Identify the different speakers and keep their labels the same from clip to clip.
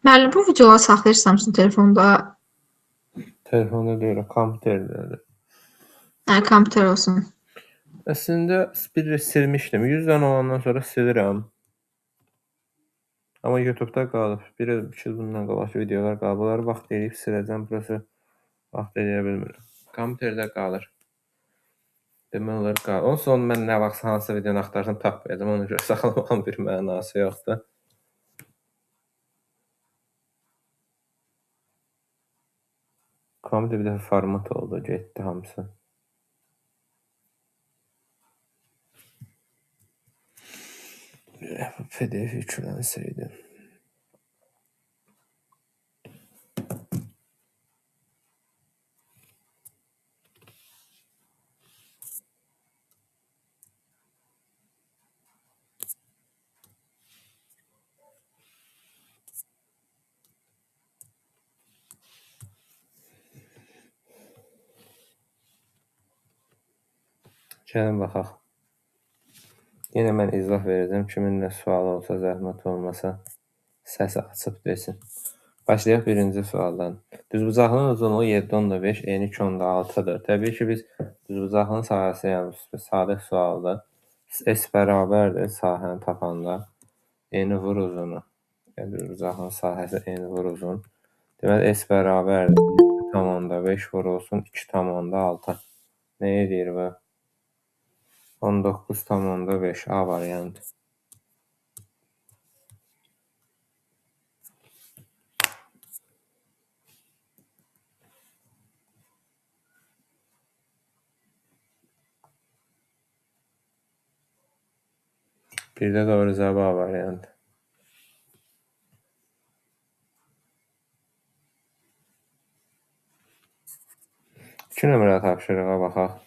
Speaker 1: Müəllim, bu videoları saxlayırsan telefonda?
Speaker 2: Telefonda deyil, kompüterdədir.
Speaker 1: Hə, kompüter olsun.
Speaker 2: Əslində bir silmişdim. 100 dənə olandan sonra silirəm. Amma YouTube-da qalıb. Bir il, 2 il bundan qabaqki videolar qalıb. Bunları vaxt eləyib siləcəm. Burası vaxt eləyə bilmirəm. Kompüterdə qalır. Demək olar qalır. Onsuz onu mən nə vaxt hansı videonu axtarsam tapmayacağam. Ona görə saxlamağın bir mənası yoxdur. Kompüter bir dəfə format oldu, getdi hamısı. PDF yüklənsəydi. Gəlin baxaq. Yenə mən izah verəcəm. Kimin nə sualı olsa, zəhmət olmasa səsi açıb desin. Başlayaq birinci sualdan. Düzbucaqlının uzunluğu 7,5, eni 2,6-dır. Təbii ki, biz düzbucaqlının sahəsi, yəni sadə sualdır. S bərabərdir sahəni tapanda. Eni vur uzunu. Yəni, düzbucaqlının sahəsi eni vur uzun. Deməli, S bərabərdir 7,5 vurulsun 2,6. Nə edir bu? 19,5 A variantı. Bir də doğru cavab A variantı. 2 nömrəli tapşırığa baxaq.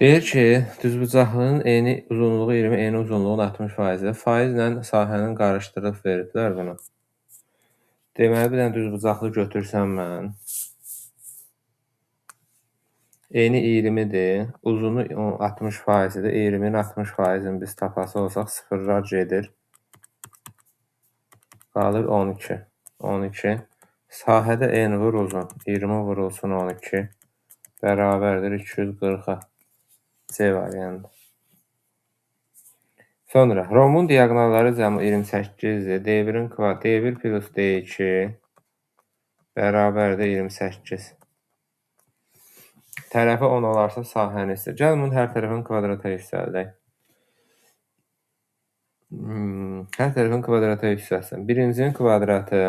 Speaker 2: Deyir ki, düzbucaqlının eni uzunluğu 20, eni uzunluğunun 60%-dir. Faizlə sahənin qarışdırıb veriblər bunu. Deməli, bir dənə düzbucaqlı götürsəm mən, eni 20-dir, uzunu 60%-dir. 20-nin 60%-ni biz tapası olsaq, sıfırlar gedir. Qalır 12. 12. Sahədə en vur uzun. 20 vurulsun 12. Bərabərdir 240-a. C variantı. Sonra rombun diaqonalları cəmi 28-dir. D1-in kvadratı, D1 plus D2 bərabərdir 28. Tərəfi 10 olarsa sahəni istəyir. Gəlin bunun hər tərəfini kvadrata yüksəldək. Hər tərəfini kvadrata yüksəlsin. Birincinin kvadratı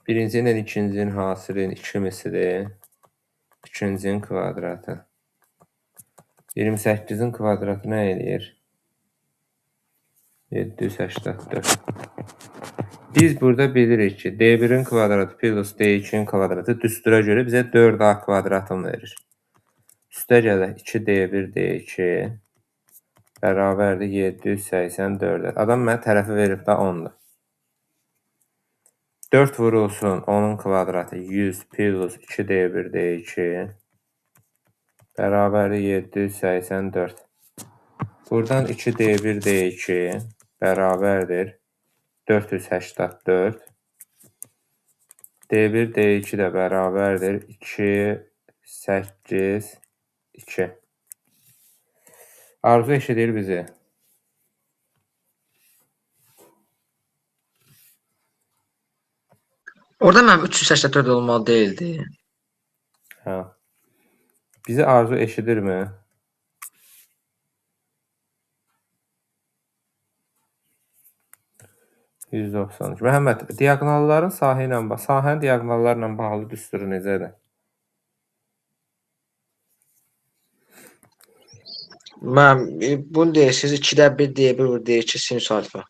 Speaker 2: birinci ilə ikincinin hasilinin 2 mislidir. İkincinin kvadratı. 28-in kvadratı nə eləyir? 784. Biz burada bilirik ki, D1-in kvadratı plus D2-nin kvadratı düstura görə bizə 4A kvadratını verir. Üstə gələk 2D1 D2 bərabərdir 784. Adam mənə tərəfi verib də 10-dur. 4 vurulsun 10-un kvadratı 100 plus 2D1 D2 bərabərdir 784. Buradan 2D1 D2 bərabərdir 484. D1 D2 də bərabərdir 2, 8, 2. Arzu eşidir bizi.
Speaker 3: Orada mənim 384 olmalı deyildi.
Speaker 2: Hə. Bizi Arzu eşidirmi? ...192. Məhəmməd, diaqonalların sahə ilə, sahənin diaqonallarla bağlı düsturu necədir?
Speaker 3: Mən bunu deyirsiniz 2-də 1 D1 vur D2 sinüs alfa.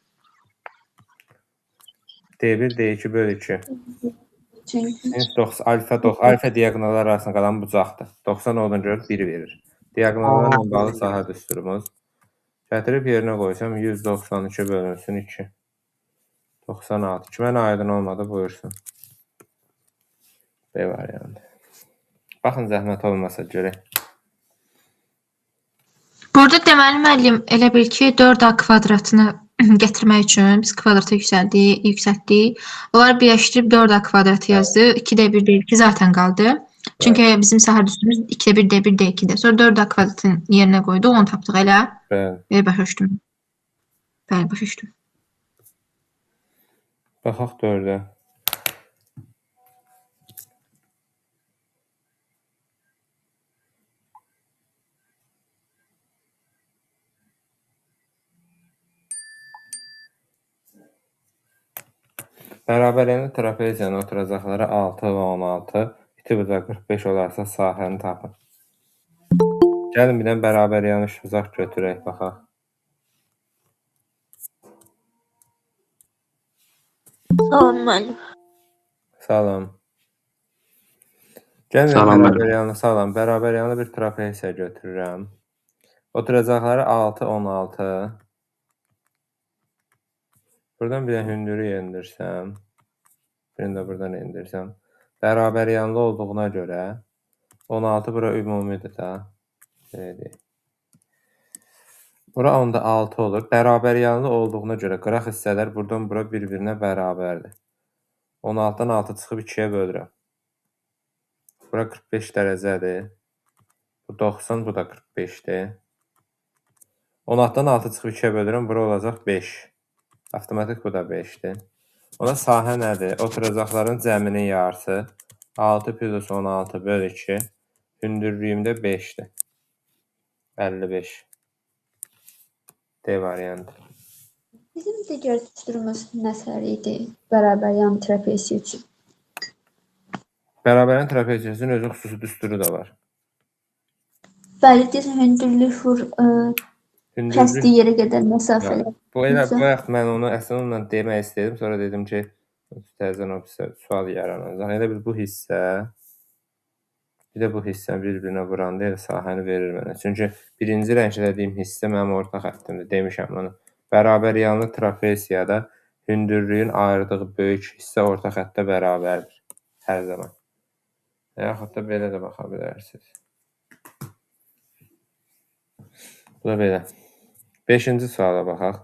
Speaker 2: D1 D2 böl 2. Sinüs 90 alfa 90 alfa diaqonallar arasında qalan bucaqdır. 90 olduğuna görə 1 verir. Diaqonallarla bağlı sahə düsturumuz. Gətirib yerinə qoysam 192 bölünsün 2. 96. Kimə nə aydın olmadı, buyursun. B variantı. Baxın, zəhmət olmasa görək.
Speaker 1: Burada deməli müəllim elə bil ki 4A kvadratını gətirmək üçün biz kvadrata yüksəltdik. Onları birləşdirib 4A kvadratı yazdı. 2D 1 D2 zaten qaldı. Çünki bizim sahə düsturumuz 2D 1 D1 D2-dir. Sonra 4A kvadratın yerinə qoyduq, onu tapdıq elə.
Speaker 2: Bəli.
Speaker 1: Belə başa düşdüm. Bəli, başa düşdüm.
Speaker 2: Baxaq 4-ə. Bərabəryanlı trapeziyanın oturacaqları 6 və 16, iti bucaq 45 olarsa sahəni tapın. Gəlin bir dənə bərabəryanlı üçbucaq götürək, baxaq.
Speaker 4: Salam müəllim.
Speaker 2: Salam. Gəlin
Speaker 5: Salam müəllim.
Speaker 2: bərabəryanlı, salam. Bərabəryanlı bir trapeziya götürürəm. Oturacaqları 6, 16. Buradan bir də hündürü endirsəm, birini də buradan endirsəm, bərabəryanlı olduğuna görə 16 bura ümumidir da. Belə deyək. Bura onda 6 olur. Bərabəryanlı olduğuna görə qıraq hissələr buradan bura bir-birinə bərabərdir. 16-dan 6 çıxıb 2-yə bölürəm. Bura 45 dərəcədir. Bu 90, bu da 45-dir. 16-dan 6 çıxıb 2-yə bölürəm, bura olacaq 5. Avtomatik bu da 5-dir. Ona sahə nədir? Oturacaqların cəminin yarısı 6 plus 16 böl 2. Hündürlüyümdə 5-dir. 55. D variantı.
Speaker 6: Bizim digər düsturumuz nəsər idi bərabər yan trapesiya üçün?
Speaker 2: Bərabəryan trapeziyasının özü xüsusi düsturu da var.
Speaker 6: Bəli, deyəsən hündürlük vur,
Speaker 2: Hündürlük
Speaker 6: kəsdiyi yerə qədər məsafələr.
Speaker 2: Bu elə
Speaker 6: Yoxsa-
Speaker 2: bayaq mən onu əslində onunla demək istədim. Sonra dedim ki, təzədən o sual yaranacaq. Elə bil bu hissə bir də bu hissə bir-birinə vuranda elə sahəni verir mənə. Çünki birinci rənglədiyim hissə mənim orta xəttimdir. Demişəm bunu. Bərabəryanlı trapeziyada hündürlüyün ayırdığı böyük hissə orta xəttə bərabərdir. Hər zaman. Yaxud da belə də baxa bilərsiniz. Bu da belə. 5-ci suala baxaq.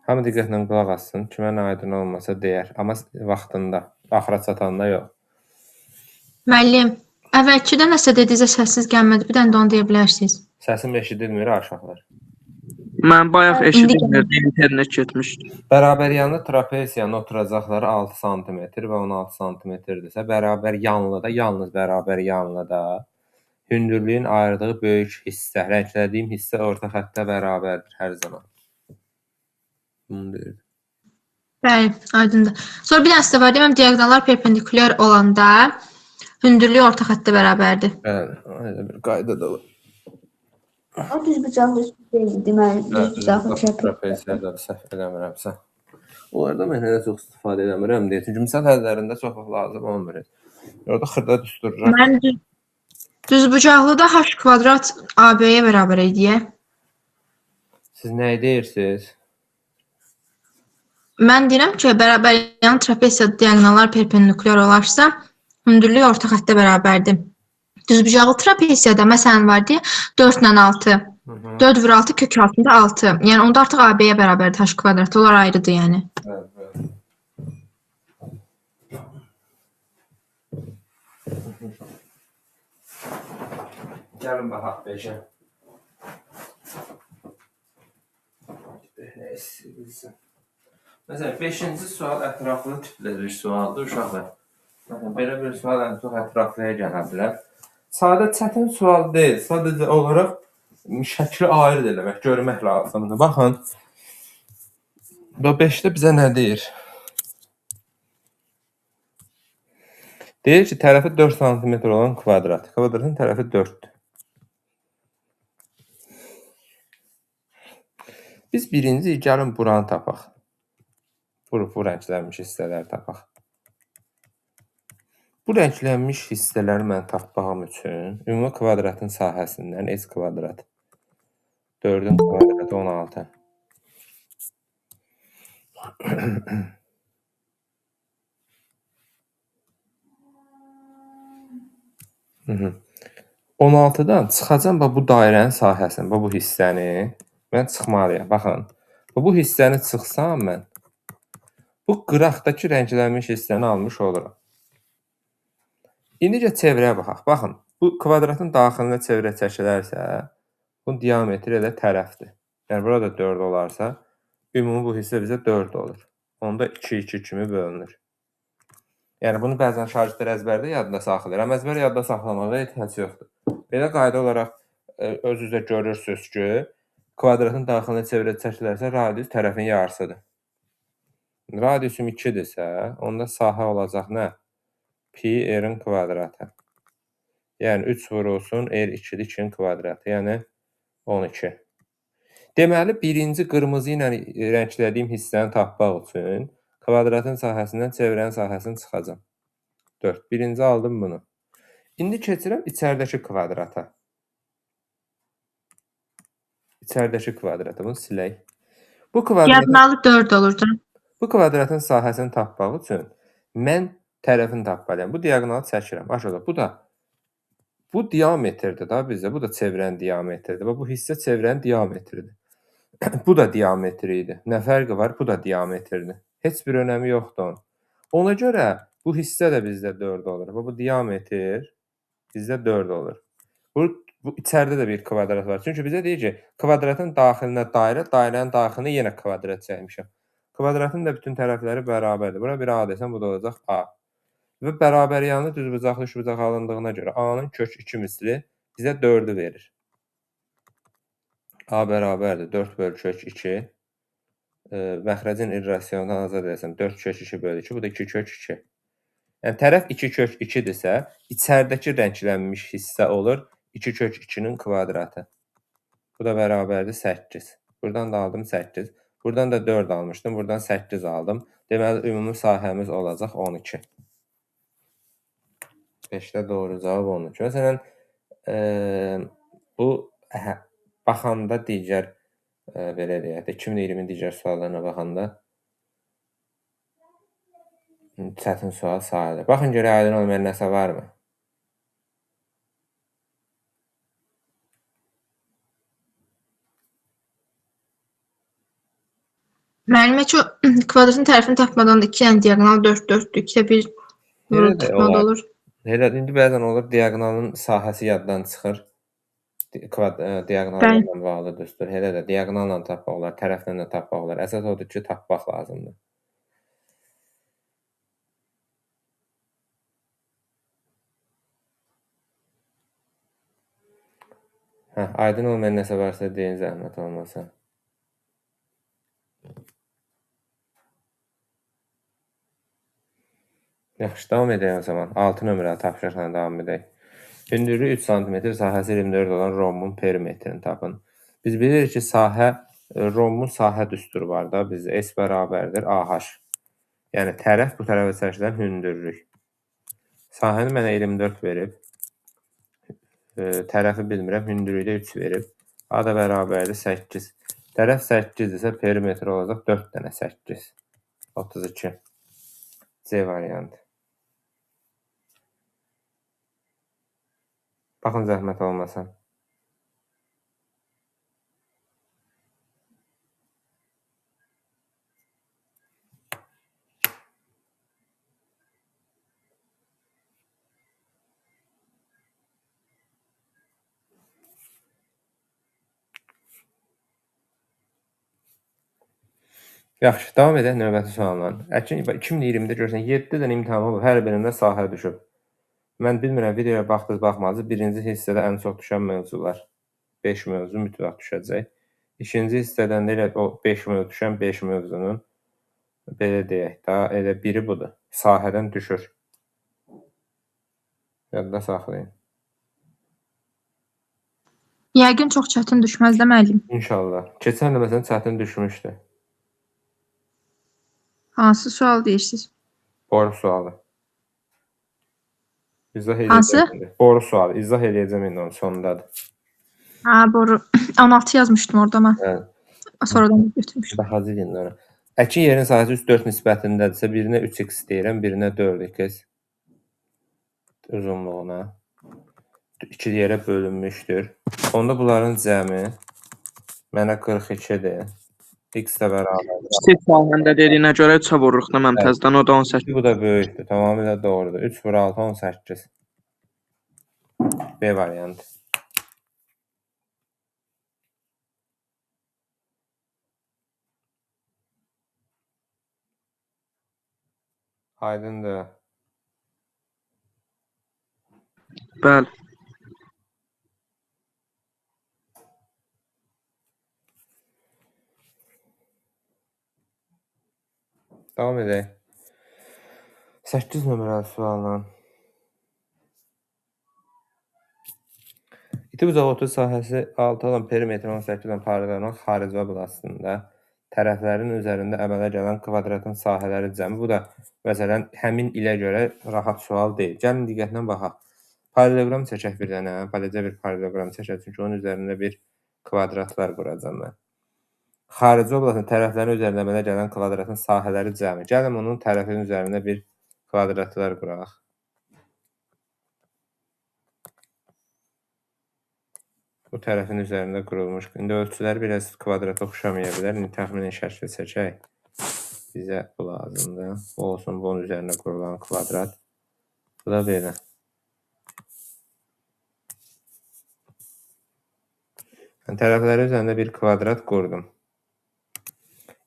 Speaker 2: Hamı diqqətlə qulaq assın. Kimə nə aydın olmasa deyər. Amma vaxtında, axıra çatanda yox.
Speaker 1: Müəllim, əvvəlkidə nəsə dedinizə səsiz gəlmədi. Bir dənə də onu deyə bilərsiniz.
Speaker 2: Səsim eşidilmir uşaqlar.
Speaker 5: Mən bayaq
Speaker 1: İndi
Speaker 5: eşidilmirdi, internet getmişdi.
Speaker 2: Bərabəryanlı trapeziyanın oturacaqları 6 sm və 16 sm-dirsə, bərabəryanlıda, yalnız bərabəryanlıda hündürlüyün ayırdığı böyük hissə, rənglədiyim hissə orta xəttə bərabərdir hər zaman. Bunu deyirdim.
Speaker 1: Bəli, aydındır. Sonra bir dənəsi də var, deyirəm, diaqonallar perpendikulyar olanda hündürlük orta xəttə bərabərdir.
Speaker 2: Bəli, elə bir qayda da var.
Speaker 6: O düzbucaqlı deyil, deməli, düzbucaqlı trapeziya.
Speaker 2: Trapeziyada səhv eləmirəmsə. Onlarda mən hələ çox istifadə eləmirəm deyə. Çünki misal həllərində çox vaxt lazım olmur. Orada xırda düsturlar.
Speaker 1: Mən düzbucaqlıda h kvadrat AB-yə bərabər idi.
Speaker 2: Siz nə deyirsiniz?
Speaker 1: Mən deyirəm ki, bərabəryan trapeziyada diaqonallar perpendikulyar olarsa, hündürlük orta xəttə bərabərdir. Düzbucaqlı trapeziyada məsələn var deyə 4 ilə 6. 4 vur 6 kök altında 6. Yəni onda artıq AB-yə bərabərdir h kvadrat. Onlar ayrıdır yəni.
Speaker 2: Bəli, bəli. Gəlin baxaq 5-ə. Nə istəyirsən? Məsələn, 5-ci sual ətraflı tipli bir sualdır uşaqlar. Məsələn, belə bir sual ən çox ətraflıya gələ bilər. Sadə çətin sual deyil, sadəcə olaraq şəkli ayırd eləmək, görmək lazımdır. Baxın, bu 5-də bizə nə deyir? Deyir ki, tərəfi 4 sm olan kvadrat. Kvadratın tərəfi 4-dür. Biz birinci gəlin buranı tapaq. Bu rənglənmiş hissələri tapaq. Bu rənglənmiş hissələri mən tapmağım üçün ümumi kvadratın sahəsindən s kvadrat 4-ün kvadratı 16. 16-dan çıxacam bax bu dairənin sahəsini, bax bu hissəni mən çıxmalıyam. Baxın, bu hissəni çıxsam mən bu qıraqdakı rənglənmiş hissəni almış oluram. İndi gəl çevrəyə baxaq. Baxın, bu kvadratın daxilinə çevrə çəkilərsə, bunun diametri elə tərəfdir. Yəni, burada 4 olarsa, ümumi bu hissə bizə 4 olur. Onda 2-2 kimi bölünür. Yəni, bunu bəzən şagirdlər əzbərdə yadda saxlayır. Amma əzbər yadda saxlamağa ehtiyac yoxdur. Belə qayda olaraq öz-üzə görürsünüz ki, kvadratın daxilinə çevrə çəkilərsə, radius tərəfin yarısıdır. Radiusum 2-dirsə, onda sahə olacaq nə? Pi r-in kvadratı. Yəni, 3 vurulsun r 2-dir, 2-nin kvadratı, yəni 12. Deməli, birinci qırmızı ilə rənglədiyim hissəni tapmaq üçün kvadratın sahəsindən çevrənin sahəsini çıxacam. 4. Birinci aldım bunu. İndi keçirəm içəridəki kvadrata. İçəridəki kvadrata. Bunu silək. Bu kvadratın,
Speaker 1: Diagonalı 4 olurdu.
Speaker 2: bu kvadratın sahəsini tapmaq üçün mən tərəfini tapmalıyam. Bu diagonalı çəkirəm. Aşağıda. Bu da bu diametrdir da bizdə. Bu da çevrənin diametridir. Bax, bu hissə çevrənin diametridir. Bu da diametri idi. Nə fərqi var? Bu da diametrdir. Heç bir önəmi yoxdur onun. Ona görə bu hissə də bizdə 4 olur. Bax, bu diametr bizdə 4 olur. Bu içəridə də bir kvadrat var. Çünki bizə deyir ki, kvadratın daxilinə dairə, dairənin daxilinə yenə kvadrat çəkmişəm. Kvadratın da bütün tərəfləri bərabərdir. Bura bir A desəm, bu da olacaq A. Və bərabər yanlı düzbucaqlı üçbucaq alındığına görə A-nın kök 2 misli bizə 4-ü verir. A bərabərdir 4 böl kök 2. Məxrəcin irrasiondan azad etsəm 4 kök 2 böl 2, bu da 2 kök 2. Yəni, tərəf 2 kök 2-dirsə, içəridəki rənglənmiş hissə olur 2 kök 2-nin kvadratı. Bu da bərabərdir 8. Buradan da aldım 8. Buradan da 4 almışdım, buradan 8 aldım. Deməli, ümumi sahəmiz olacaq 12. 5-də doğru cavab 12. Məsələn, bu baxanda digər, belə deyək də, 2020-nin digər suallarına baxanda çətin sual sayılır. Baxın görək, aydın olmayan nəsə varmı?
Speaker 1: Müəllim, heç o kvadratın tərəfini tapmadan da 2 dənə diagonal 4 4-dür. 2-də 1 vurub tutmaq da olur.
Speaker 2: Elə indi bəzən olur, diagonalın sahəsi yaddan çıxır. Diagonalla bağlı düzdür. Elə də diagonalla tapmaq olar, tərəflə də tapmaq olar. Əsas odur ki, tapmaq lazımdır. Hə, aydın olmayan nəsə varsa deyin, zəhmət olmasa. Yaxşı, davam edək o zaman. 6 nömrəli tapşırıqla davam edək. Hündürlüyü 3 sm, sahəsi 24 olan rombun perimetrini tapın. Biz bilirik ki, sahə, rombun sahə düsturu var da bizdə. S bərabərdir AH. Yəni, tərəf bu tərəfə çəkilən hündürlük. Sahəni mənə 24 verib. Tərəfi bilmirəm, hündürlüyü də 3 verib. A da bərabərdir 8. Tərəf 8-dirsə, perimetr olacaq 4 dənə 8. 32. C variantı. Baxın, zəhmət olmasa. Yaxşı, davam edək növbəti sualla. Əkin, 2020-də görürsən, 7 dənə imtahan olub, hər birində sahə düşüb. Mən bilmirəm, videoya baxdınız, baxmadınız. Birinci hissədə ən çox düşən mövzular. 5 mövzu mütləq düşəcək. İkinci hissədən də elə o 5 mövzu düşən 5 mövzunun, belə deyək, daha elə biri budur. Sahədən düşür. Yadda saxlayın.
Speaker 1: Yəqin çox çətin düşməz də müəllim.
Speaker 2: İnşallah. Keçən il məsələn çətin düşmüşdü.
Speaker 1: Hansı sual deyirsiniz?
Speaker 2: Boru sualı. İzah eləyəcəm.
Speaker 1: Hansı?
Speaker 2: İndi. Boru sualı. İzah eləyəcəm indi onun sonundadır.
Speaker 1: Ha, boru. 16 yazmışdım orada mən.
Speaker 2: Hə.
Speaker 1: Sonradan götürmüşdüm.
Speaker 2: Baxacağıq indi ora. Əkin yerin sahəsi 3-4 nisbətindədirsə, birinə 3x deyirəm, birinə 4x uzunluğuna. İki yerə bölünmüşdür. Onda bunların cəmi mənə 42-dir. X də bərabərdir.
Speaker 5: Kiçik sahəndə dediyinə görə 3-ə vururuq da mən
Speaker 2: Bəli.
Speaker 5: təzədən, o da 18.
Speaker 2: Bu da böyükdür. Tamamilə doğrudur. 3 vur 6, 18. B variantı. Aydındır.
Speaker 5: Bəli.
Speaker 2: Davam edək. 8 nömrəli sualla. İti bucağı 30 sahəsi 6 olan perimetri 18 olan paralelon xarici oblastında tərəflərin üzərində əmələ gələn kvadratın sahələri cəmi. Bu da məsələn həmin ilə görə rahat sual deyil. Gəlin diqqətlə baxaq. Paralleloqram çəkək bir dənə. Beləcə bir paralleloqram çəkək. Çünki onun üzərində bir kvadratlar quracağam mən. Xarici oblastın tərəflərin üzərində əmələ gələn kvadratın sahələri cəmi. Gəlin onun tərəfinin üzərində bir kvadratlar quraq. Bu tərəfin üzərində qurulmuş. İndi ölçüləri biraz kvadrata oxşamaya bilər. İndi təxminən şəkil çəkək. Bizə bu lazımdır. Bu olsun bunun üzərində qurulan kvadrat. Bu da belə. Mən tərəfləri üzərində bir kvadrat qurdum.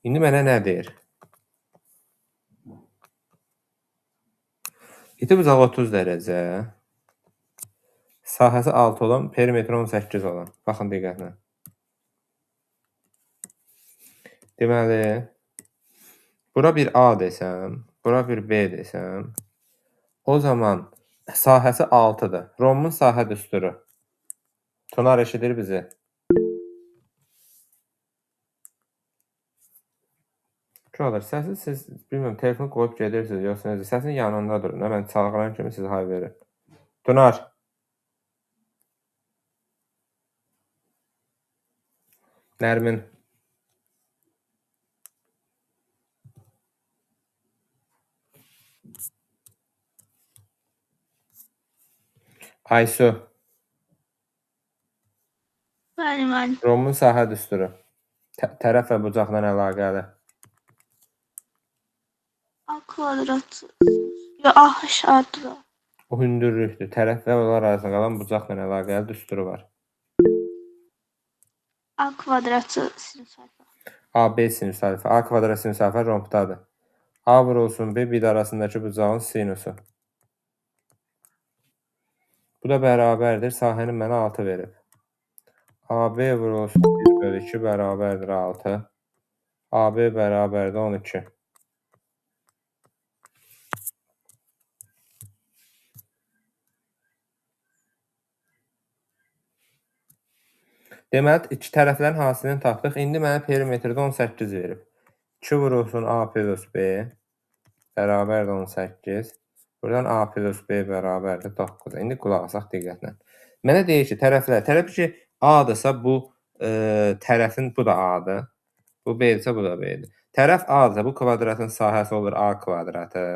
Speaker 2: İndi mənə nə deyir? İti bucağı 30 dərəcə, sahəsi 6 olan, perimetri 18 olan. Baxın diqqətlə. Deməli, bura bir A desəm, bura bir B desəm, o zaman sahəsi 6-dır. Rombun sahə düsturu. Tunar eşidir bizi. Uşaqlar, səsi siz, bilmirəm, telefonu qoyub gedirsiniz, yoxsa necə, səsin yanında durun. Mən çağıran kimi siz hay verin. Tunar. Nərmin. Aysu.
Speaker 4: Bəli, müəllim.
Speaker 2: Rombun sahə düsturu. Tərəf və bucaqla əlaqəli.
Speaker 4: A kvadrat. Yo, A aşağıdır.
Speaker 2: O hündürlükdür. Tərəf və onlar arasında qalan bucaqla əlaqəli düsturu var.
Speaker 4: A kvadratı sinüs alfa.
Speaker 2: AB sinüs alfa. A kvadrat sinüs alfa rombdadır. A vurulsun B, bir arasındakı bucağın sinusu. Bu da bərabərdir. Sahəni mənə 6 verib. AB vurulsun 1 bölü 2 bərabərdir 6. AB bərabərdir 12. Deməli, iki tərəflərin hasilini tapdıq. İndi mənə perimetrdə 18 verib. 2 vurulsun A plus B bərabərdir 18. Buradan A plus B bərabərdir 9. İndi qulaq asaq diqqətlə. Mənə deyir ki, tərəflər, tərəf ki, A-dırsa bu tərəfin, bu da A-dır. Bu B-dirsə, bu da B-dir. Tərəf A-dırsa, bu kvadratın sahəsi olur A kvadratı.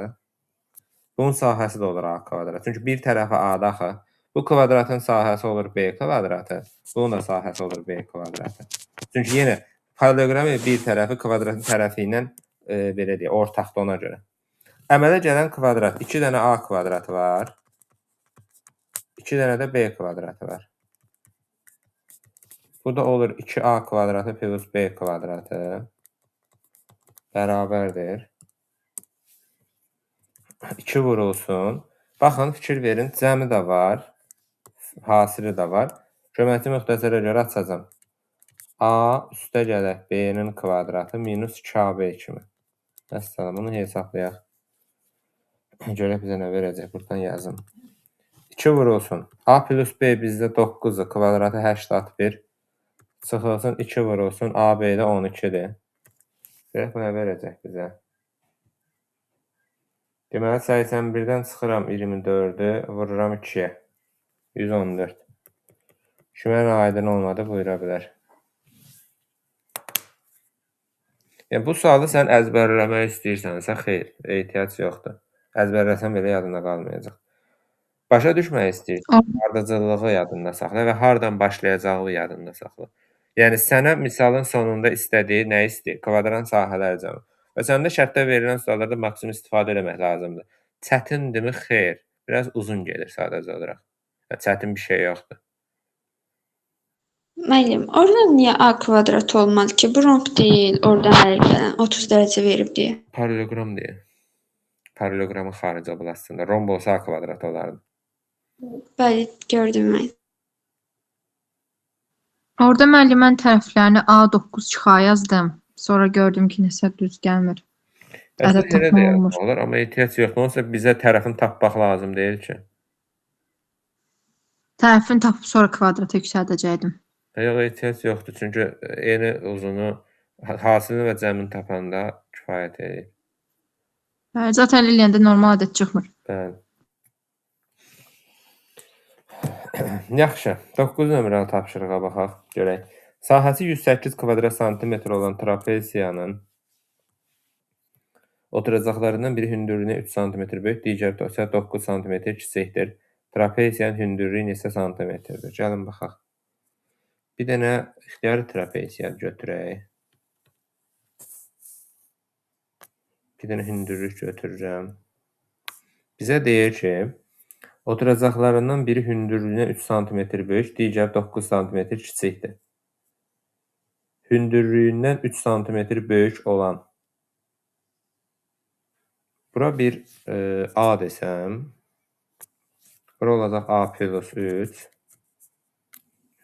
Speaker 2: Bunun sahəsi də olur A kvadratı. Çünki bir tərəfi A-dır axı. Bu kvadratın sahəsi olur B kvadratı. Bunun da sahəsi olur B kvadratı. Çünki yenə paralleloqramın bir tərəfi kvadratın tərəfi ilə belə deyək, ortaqdır ona görə. Əmələ gələn kvadrat 2 dənə A kvadratı var. 2 dənə də B kvadratı var. Bu da olur 2A kvadratı plus B kvadratı bərabərdir. 2 vurulsun. Baxın, fikir verin, cəmi də var, hasili də var. Köməkçi müxtəsərə görə açacağam. A üstə gələk B-nin kvadratı minus 2AB kimi. Məsələn, bunu hesablayaq. Görək bizə nə verəcək. Buradan yazım. 2 vurulsun. A plus B bizdə 9-dur. Kvadratı 81. Çıxılsın 2 vurulsun. AB də 12-dir. Görək bu nə verəcək bizə. Deməli, 81-dən çıxıram 24-ü, vururam 2-yə. 114. Kimə nə aydın olmadı, buyura bilər. Yəni, bu sualı sən əzbərləmək istəyirsənsə, xeyr, ehtiyac yoxdur. Əzbərləsən belə yadında qalmayacaq. Başa düşmək istəyirsən, ardıcıllığı yadında saxla və hardan başlayacağı yadında saxla. Yəni, sənə misalın sonunda istədiyi nə istəyir? Kvadrant sahələr cəmi. Və səndə şərtdə verilən suallarda maksimum istifadə eləmək lazımdır. Çətindirmi? Xeyr. Biraz uzun gedir sadəcə olaraq. Yəni, çətin bir şey yoxdur.
Speaker 6: Müəllim, orada niyə A kvadratı olmalı ki? Bu romb deyil, oradan ələ gələn 30 dərəcə verib deyə.
Speaker 2: Parallelogram deyə. Paralleloqramın xarici oblastında. Romb olsa A kvadratı olardı.
Speaker 6: Bəli, gördüm mən.
Speaker 1: Orada müəllim mən tərəflərini A9 çıxa yazdım. Sonra gördüm ki, nəsə düz gəlmir.
Speaker 2: Əslində
Speaker 1: Ədəd
Speaker 2: elə də
Speaker 1: tapmaq
Speaker 2: yazmaq
Speaker 1: olmur.
Speaker 2: olar, amma ehtiyac yoxdur. Onsuz da bizə tərəfini tapmaq lazım deyil ki.
Speaker 1: Tərəfini tapıb sonra kvadrata yüksəldəcəkdim.
Speaker 2: Yox, ehtiyac yoxdur. Çünki eyni uzunu, hasilini və cəmini tapanda kifayət edir.
Speaker 1: Bəli, zaten eləyəndə normal ədəd çıxmır.
Speaker 2: Bəli. Yaxşı, 9 nömrəli tapşırığa baxaq, görək. Sahəsi 108 kvadrat santimetr olan trapesiyanın oturacaqlarından biri hündürlüyünə 3 sm böyük, digəri isə 9 sm kiçikdir. Trapesiyanın hündürlüyü neçə santimetrdir? Gəlin baxaq. Bir dənə ixtiyari trapesiya götürək. Bir dənə hündürlük götürürəm. Bizə deyir ki, oturacaqlarından biri hündürlüyünə 3 sm böyük, digəri 9 sm kiçikdir. Hündürlüyündən 3 sm böyük olan. Bura bir A desəm, bura olacaq A plus 3.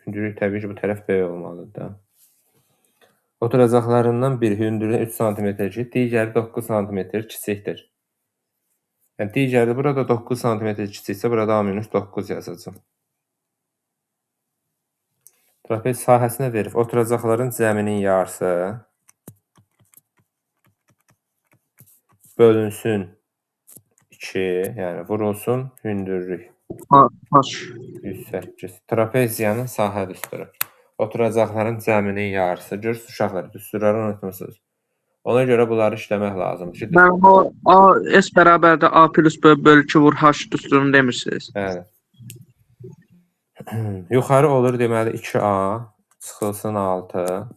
Speaker 2: Hündürlük təbii ki, bu tərəf böyük olmalıdır da. Oturacaqlarından biri hündürlüyünə 3 sm kiçik, digəri 9 sm kiçikdir. Yəni, digəri burada 9 sm kiçiksə, burada A minus 9 yazacağım. Trapez sahəsinə verib oturacaqların cəminin yarısı bölünsün 2, yəni vurulsun hündürlük.
Speaker 5: H.
Speaker 2: 108. Trapeziyanın sahə düsturu. Oturacaqların cəminin yarısı. Görürsünüz uşaqlar, düsturları unutmusunuz. Ona görə bunları işləmək lazımdır ki,
Speaker 5: Mənim o A S bərabərdir A plus B bölü 2 vur H düsturunu demirsiniz.
Speaker 2: Bəli. Yuxarı olur deməli 2A çıxılsın 6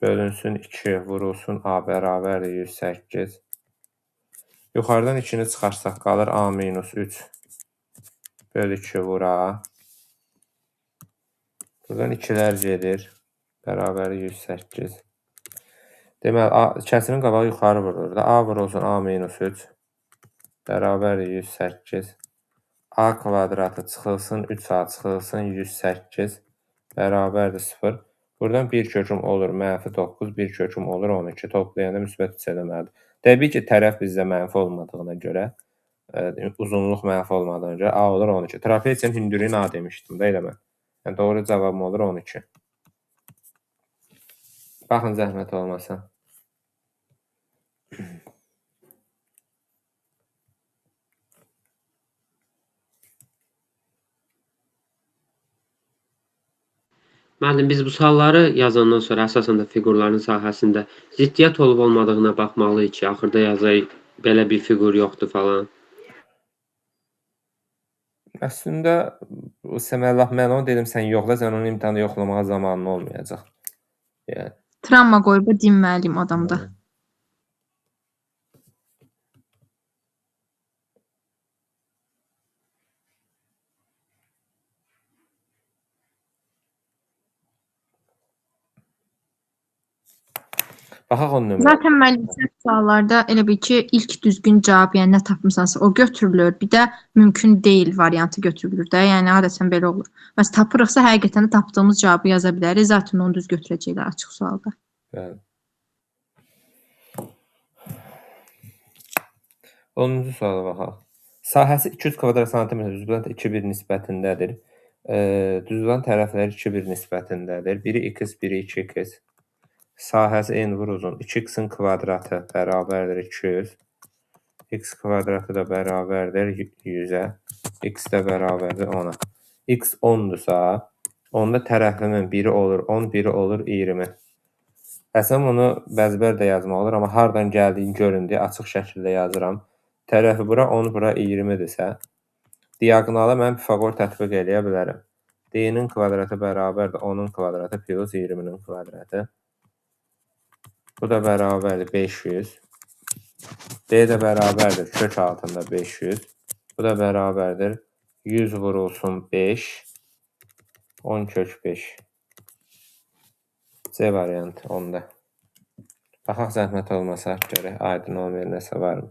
Speaker 2: bölünsün 2 vurulsun A bərabərdir 108. Yuxarıdan 2-ni çıxarsaq qalır A minus 3 bölü 2 vur A. Buradan 2-lər gedir. Bərabəri 108. Deməli, A, kəsirin qabağı yuxarı vurulur da. A vurulsun A minus 3 bərabərdir 108. A kvadratı çıxılsın 3A çıxılsın 108 bərabərdir 0. Buradan bir köküm olur mənfi 9, bir köküm olur 12. Toplayanda müsbət 3 eləməlidir. Təbii ki, tərəf bizdə mənfi olmadığına görə, uzunluq mənfi olmadığına görə A olur 12. Trapeziyanın hündürlüyünü A demişdim də elə mən. Yəni, doğru cavabım olur 12. Baxın, zəhmət olmasa.
Speaker 7: Müəllim, biz bu sualları yazandan sonra əsasən də fiqurların sahəsində ziddiyyət olub olmadığına baxmalıyıq ki, axırda yazaq belə bir fiqur yoxdur falan.
Speaker 2: Əslində, lap mən onu dedim, sən yoxla, sən onun imtahanı yoxlamağa zamanın olmayacaq. Yəni.
Speaker 1: Travma qoyub deyim müəllim adamda.
Speaker 2: Baxaq 10 nömrə.
Speaker 1: Zaten müəllim səhv suallarda elə bil ki, ilk düzgün cavab, yəni nə tapmısansa o götürülür. Bir də mümkün deyil variantı götürülür də. Yəni adətən belə olur. Məsələn, tapırıqsa həqiqətən də tapdığımız cavabı yaza bilərik. Zaten onu düz götürəcəklər açıq sualda.
Speaker 2: Bəli. 10-cu suala baxaq. Sahəsi 200 kvadrat santimetr düzbucağın 2-1 nisbətindədir. Düzbucağın tərəfləri 2-1 nisbətindədir. Biri x, biri 2x. Sahəsi n vur uzun. 2x-in kvadratı bərabərdir 200. X kvadratı da bərabərdir 100-ə. X də bərabərdir 10-a. X 10-dursa, onda tərəflimin biri olur 10, biri olur 20. Əslində bunu bəzbər də yazmaq olur, amma hardan gəldiyini görün deyə açıq şəkildə yazıram. Tərəfi bura 10, bura 20-dirsə, Diaqonala mən Pifaqor tətbiq eləyə bilərəm. D-nin kvadratı bərabərdir 10-un kvadratı plus 20-nin kvadratı. Bu da bərabərdir 500. D də bərabərdir kök altında 500. Bu da bərabərdir 100 vurulsun 5. 10 kök 5. C variantı onda. Baxaq zəhmət olmasa görək aydın olmayan nəsə varmı?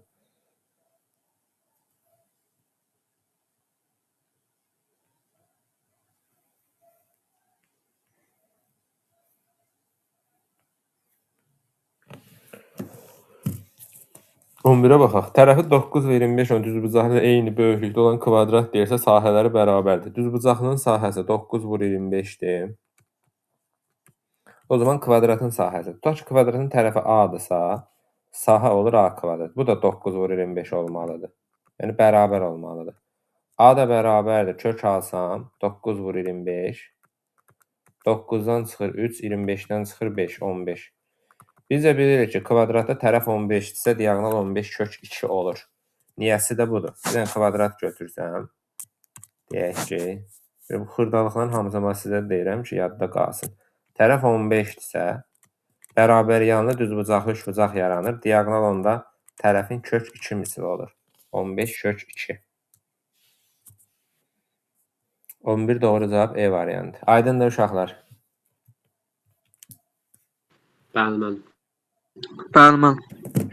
Speaker 2: On birə baxaq. Tərəfi 9 və 25 olan düzbucaqlı eyni böyüklükdə olan kvadrat deyirsə, sahələri bərabərdir. Düzbucaqlının sahəsi 9 vur 25-dir. O zaman kvadratın sahəsi. Tutaq ki, kvadratın tərəfi A-dırsa, sahə olur A kvadrat. Bu da 9 vur 25 olmalıdır. Yəni, bərabər olmalıdır. A da bərabərdir. Kök alsam, 9 vur 25. 9-dan çıxır 3, 25-dən çıxır 5, 15. Biz də bilirik ki, kvadratda tərəf 15-dirsə, diaqonal 15 kök 2 olur. Niyəsi də budur. Bir dənə kvadrat götürsəm, deyək ki, bu xırdalıqların hamısını mən sizə deyirəm ki, yadda qalsın. Tərəf 15-dirsə, bərabər yanlı düzbucaqlı üçbucaq yaranır. Diaqonal onda tərəfin kök 2 misli olur. 15 kök 2. 11 doğru cavab E variantı. Aydındır uşaqlar.
Speaker 7: Bəli, müəllim.
Speaker 5: Bəli, müəllim.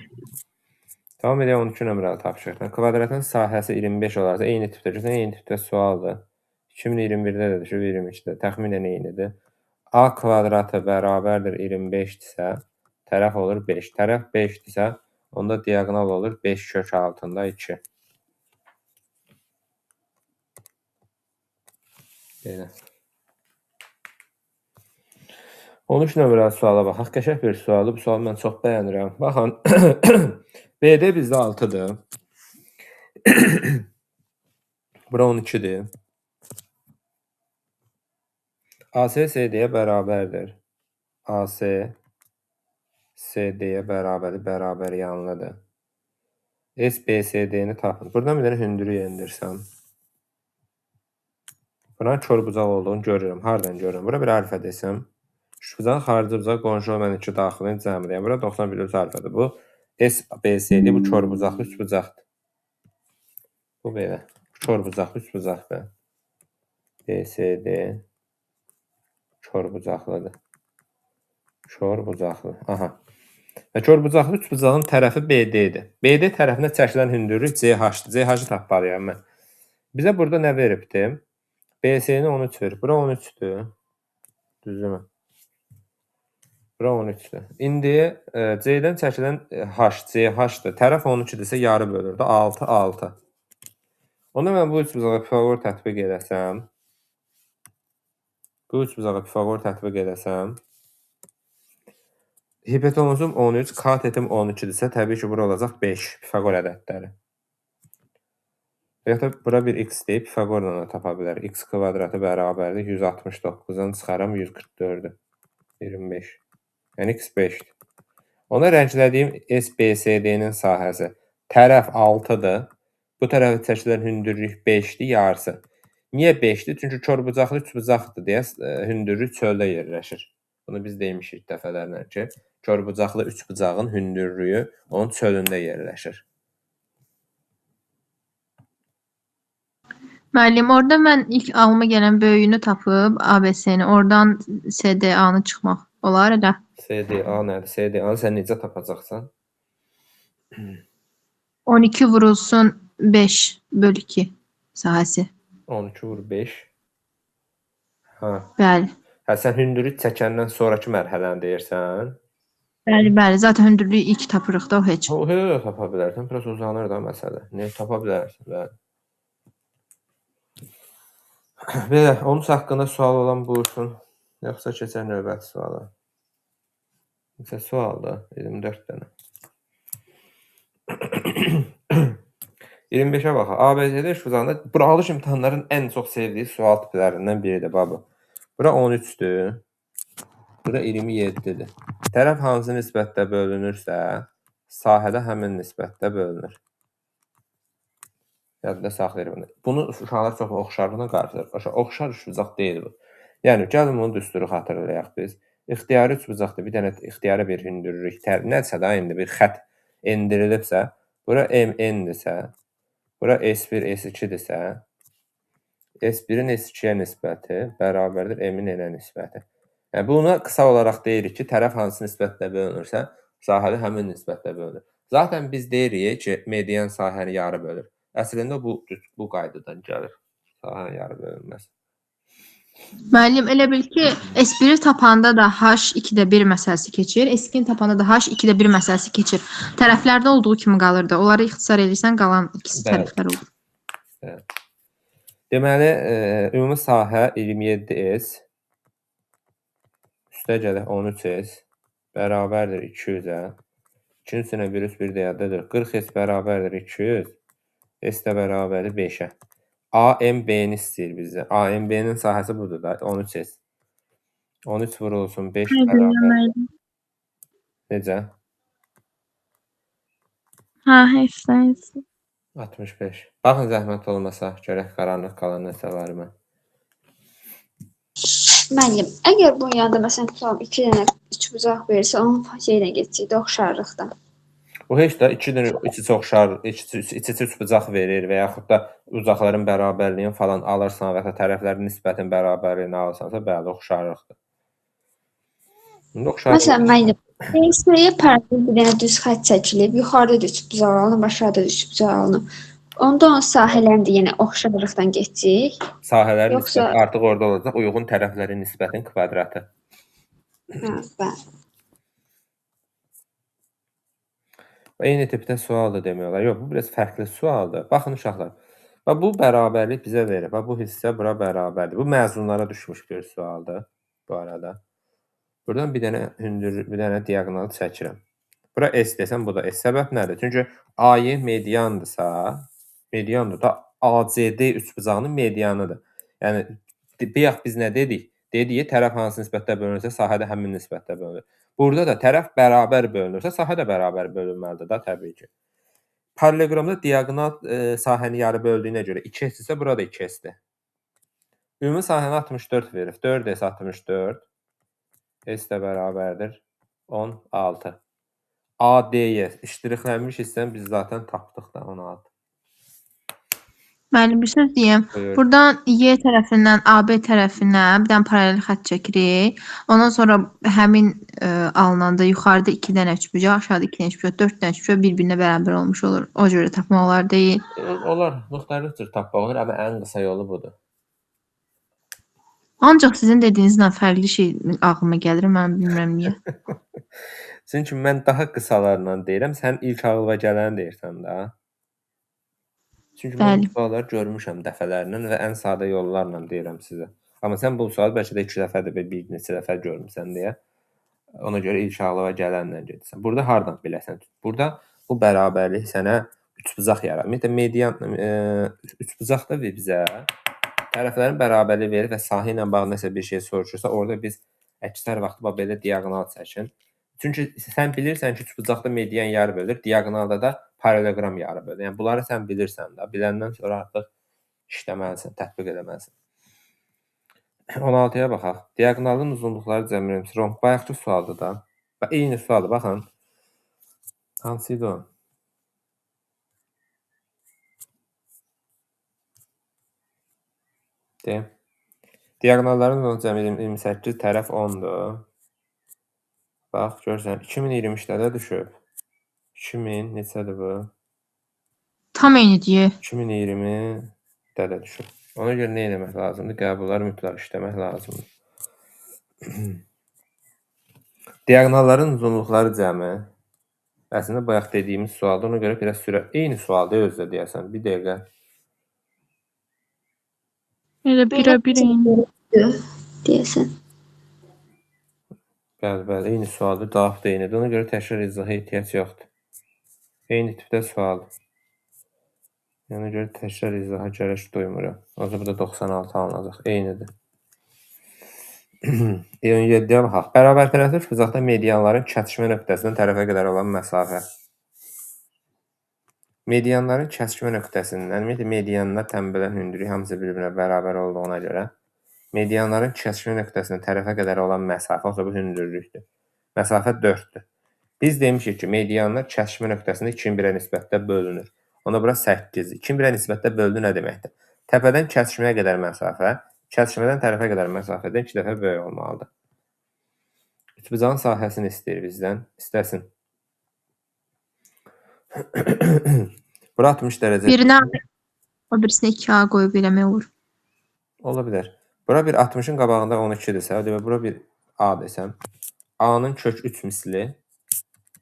Speaker 2: Davam edək 12 nömrəli tapşırıqdan. Kvadratın sahəsi 25 olarsa, eyni tipdə. Görürsən, eyni tipdə sualdır. 2021-də də düşüb, 22-də. Təxminən eynidir. A kvadratı bərabərdir 25-dirsə, tərəf olur 5. Tərəf 5-dirsə, onda diaqonal olur 5 kök altında 2. Belə. 13 nömrəli suala baxaq. Qəşəng bir sualdır. Bu sualı mən çox bəyənirəm. Baxın, BD bizdə 6-dır. Bura 12-dir. AC CD-yə bərabərdir. AC CD-yə bərabərdir, bərabər yanlıdır. SBCD-ni tapın. Buradan bir dənə hündürlük endirsəm. Buranın kör bucaq olduğunu görürəm. Hardan görürəm? Bura bir alfa desəm. Üçbucağın xarici bucağı qonşu olmayan iki daxilinin cəmidir. Yəni, bura 91 alfadır. Bu SBCD, bu kör bucaqlı üçbucaqdır. Bu belə. Kör bucaqlı üçbucaqdır. BCD kör bucaqlıdır. Kör bucaqlı. Aha. Və kör bucaqlı üçbucağın tərəfi BD-dir. BD tərəfinə çəkilən hündürlük CH-dır. CH-ı tapmalıyam mən. Bizə burada nə veribdir? BC-ni 13 verib. Bura 13-dür. Düzdürmü? Bura 13-dür. İndi C-dən çəkilən H, CH-dır. Tərəf 13-dürsə yarı bölürdü. 6, 6. Onda mən bu üçbucağa Pifaqor tətbiq eləsəm, bu üçbucağa Pifaqor tətbiq eləsəm, hipotenuzum 13, katetim 12-dirsə, təbii ki, bura olacaq 5 Pifaqor ədədləri. Və yaxud da bura bir x deyib Pifaqorla da tapa bilər. X kvadratı bərabərdir 169-dan çıxaram 144-ü. 25. Yəni x 5-dir. Ona rənglədiyim SBCD-nin sahəsi tərəf 6-dır. Bu tərəfə çəkilən hündürlük 5-dir, yarısı. Niyə 5-dir? Çünki kör bucaqlı üçbucaqdır deyə hündürlük çöldə yerləşir. Bunu biz demişik dəfələrlə ki, kör bucaqlı üçbucağın hündürlüyü onun çölündə yerləşir.
Speaker 1: Müəllim, orada mən ilk ağlıma gələn böyüyünü tapıb ABC-ni, oradan SDA-nı çıxmaq olar elə.
Speaker 2: SDA nədir? SDA-nı sən necə tapacaqsan?
Speaker 1: 12 vurulsun 5 bölü 2 sahəsi.
Speaker 2: 12 vur 5. Hə.
Speaker 1: Bəli.
Speaker 2: Hə, sən hündürlük çəkəndən sonrakı mərhələni deyirsən.
Speaker 1: Bəli, bəli. Zaten hündürlüyü ilk tapırıq da o heç.
Speaker 2: O, elə də tapa bilərsən. Biraz uzanır da məsələ. Nə tapa bilərsən? Bəli. Belə, onun haqqında sual olan buyursun. Yoxsa keçək növbəti suala. Neçə sualdır? 24 dənə. 25-ə baxaq. ABCD üçbucağında buraxılış imtahanların ən çox sevdiyi sual tiplərindən biridir bax bu. Bura 13-dür. Bura 27-dir. Tərəf hansı nisbətdə bölünürsə, sahədə həmin nisbətdə bölünür. Yadda saxlayırıq bunu. Bunu uşaqlar çox oxşarlıqla qarışdırır. Oxşar üçbucaq deyil bu. Yəni, gəlin bunu düsturu xatırlayaq biz. İxtiyari üçbucaqdır. Bir dənə ixtiyari bir hündürlük, nəsə də indi bir xətt endirilibsə, bura MN-dirsə, bura S1, S2-dirsə, S1-in S2-yə nisbəti bərabərdir M-in N-ə nisbəti. Yəni, buna qısa olaraq deyirik ki, tərəf hansı nisbətlə bölünürsə, sahədə həmin nisbətlə bölünür. Zaten biz deyirik ki, median sahəni yarı bölür. Əslində bu qaydadan gəlir. Sahənin yarı bölünməsi.
Speaker 1: Müəllim, elə bil ki, S1-i tapanda da H 2-də 1 məsələsi keçir, S2-ni tapanda da H 2-də 1 məsələsi keçir. Tərəflərdə olduğu kimi qalırdı. Onları ixtisar edirsən, qalan ikisi tərəflər olur.
Speaker 2: Bəli. Deməli, ümumi sahə 27S üstə gələk 13S bərabərdir 200-ə. 2-nin üstünə 1 üst 1 də yaddadır. 40S bərabərdir 200. S də bərabərdir 5-ə. AMB-ni istəyir bizdə. AMB-nin sahəsi budur da, 13S. 13 vurulsun 5 bərabər. Necə?
Speaker 4: Hə, heç nə.
Speaker 2: 65. Baxın, zəhmət olmasa, görək qaranlıq qalan nəsə var mı?
Speaker 6: Müəllim, əgər bunun yanında məsələn tutalım 2 dənə üçbucaq verirsə, onun şeylə keçəcək də oxşarlıqdan.
Speaker 2: O heç də 2 dənə iç-içə oxşar, iç-içə üçbucaq verir və yaxud da uzaqların bərabərliyini falan alırsan və ya tərəflərin nisbətin bərabərliyini alırsansa, bəli, oxşarlıqdır. İndi oxşarlıq.
Speaker 6: Məsələn, müəllim, BC-yə paralel bir dənə düz xətt çəkilib, yuxarıda da üçbucaq alınıb, aşağıda da üçbucaq alınıb. Onda onun sahələrini də yenə oxşarlıqdan keçəcək.
Speaker 2: Sahələrin
Speaker 6: Yoxsa...
Speaker 2: nisbəti artıq orada olacaq, uyğun tərəflərin nisbətin kvadratı.
Speaker 6: Hə, bəli.
Speaker 2: Eyni tipdə sualdır demək olar. Yox, bu biraz fərqli sualdır. Baxın uşaqlar. Bax, bu bərabərlik bizə verir. Bax, bu hissə bura bərabərdir. Bu məzunlara düşmüş bir sualdır bu arada. Buradan bir dənə hündür, bir dənə diaqonal çəkirəm. Bura S desəm, bu da S. Səbəb nədir? Çünki AY mediandırsa, mediandır da ACD üçbucağının medianıdır. Yəni, bayaq biz nə dedik? Dedik, tərəf hansı nisbətdə bölünürsə, sahədə həmin nisbətdə bölünür. Burada da tərəf bərabər bölünürsə, sahə də bərabər bölünməlidir da, təbii ki. Paralleloqramda diaqonal sahəni yarı böldüyünə görə 2S isə burada 2S-dir. Ümumi sahəni 64 verib. 4S 64, S də bərabərdir 16. ADY iştirixlənmiş hissəni biz zaten tapdıq da 16.
Speaker 1: Müəllim, bir söz deyim.
Speaker 2: Buyur.
Speaker 1: Buradan Y tərəfindən AB tərəfinə bir dənə paralel xətt çəkirik. Ondan sonra həmin alınanda yuxarıda 2 dənə üçbucaq, aşağıda 2 dənə üçbucaq, 4 dənə üçbucaq bir-birinə bərabər olmuş olur. O cür də tapmaq olar deyil.
Speaker 2: Olar, müxtəlif cür tapmaq olur, amma ən qısa yolu budur.
Speaker 1: Ancaq sizin dediyinizlə fərqli şey ağlıma gəlir, mən bilmirəm niyə.
Speaker 2: Çünki mən daha qısalarla deyirəm, sən ilk ağlıma gələni deyirsən də. Çünki mən bu sualları görmüşəm dəfələrlə və ən sadə yollarla deyirəm sizə. Amma sən bu sualı bəlkə də 2 dəfədir, bir neçə dəfə görmüsən deyə. Ona görə ilk ağlıma gələnlə gedirsən. Burada hardan biləsən? Burada bu bərabərlik sənə üçbucaq yaradır. Ümumiyyətlə, median üçbucaq da bizə tərəflərin bərabərliyi verir və sahə ilə bağlı nəsə bir şey soruşursa, orada biz əksər vaxtı bax belə diaqonal çəkin. Çünki sən bilirsən ki, üçbucaqda median yarı bölür, diaqonalda da paralleloqram yarı bölür. Yəni, bunları sən bilirsən də. Biləndən sonra artıq işləməlisən, tətbiq eləməlisən. 16-ya baxaq. Diaqonalın uzunluqları cəmi romb. Bayaqki sualdır da. Bax, eyni sualdır, baxın. Hansı idi o? De. Diaqonalların uzunluğu cəmi 28, tərəf 10-dur. Bax, görürsən, 2023-də də düşüb. 2000, neçədir bu?
Speaker 1: Tam eyni deyir.
Speaker 2: 2020-də də düşüb. Ona görə nə eləmək lazımdır? Qəbulları mütləq işləmək lazımdır. Diaqonalların uzunluqları cəmi. Əslində, bayaq dediyimiz sualdır. Ona görə biraz sürət. Eyni sualdır özü də deyəsən. Bir dəqiqə.
Speaker 4: Elə birə bir eyni.
Speaker 6: Deyəsən.
Speaker 2: Bəli, bəli, eyni sualdır, cavab da eynidir. Ona görə təkrar izaha ehtiyac yoxdur. Eyni tipdə sualdır. Ona görə təkrar izaha gərək duymuram. O zaman burada 96 alınacaq. Eynidir. 17-yə baxaq. Bərabər tərəfli üçbucaqda medianların kəsişmə nöqtəsindən tərəfə qədər olan məsafə. Medianların kəsişmə nöqtəsindən, ümumiyyətlə medianlar tənbələn hündürlük hamısı bir-birinə bərabər olduğuna görə medianların kəsişmə nöqtəsindən tərəfə qədər olan məsafə, olsa bu hündürlükdür. Məsafə 4-dür. Biz demişik ki, medianlar kəsişmə nöqtəsində 2-nin 1-ə nisbətdə bölünür. Onda bura 8-dir. 2-nin 1-ə nisbətdə bölünür nə deməkdir? Təpədən kəsişməyə qədər məsafə, kəsişmədən tərəfə qədər məsafədən 2 dəfə böyük olmalıdır. Üçbucağın sahəsini istəyir bizdən. İstəsin. Bura 60 dərəcə.
Speaker 1: Birinə A, o birisinə 2A qoyub eləmək olur.
Speaker 2: Ola bilər. Bura bir 60-ın qabağında 12-dirsə, demək bura bir A desəm, A-nın kök 3 misli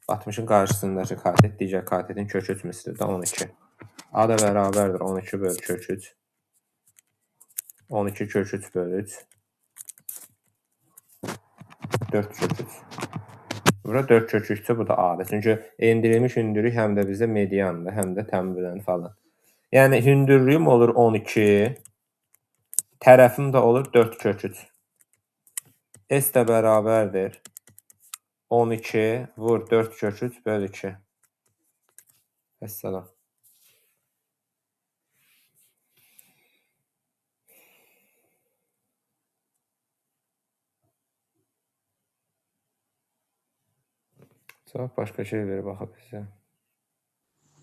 Speaker 2: 60-ın qarşısındakı katet digər katetin kök 3 misli də 12. A da bərabərdir 12 bölü kök 3. 12 kök 3 bölü 3. 4 kök 3. Bura 4 kök 3-sə bu da A-dır. Çünki endirilmiş hündürlük həm də bizdə mediandır, həm də tənbülən falan. Yəni hündürlüyüm olur 12, tərəfim də olur 4 kök 3. S də bərabərdir 12 vur 4 kök 3 böl 2. Vəssalam. Cavab başqa şey verib axı bizə.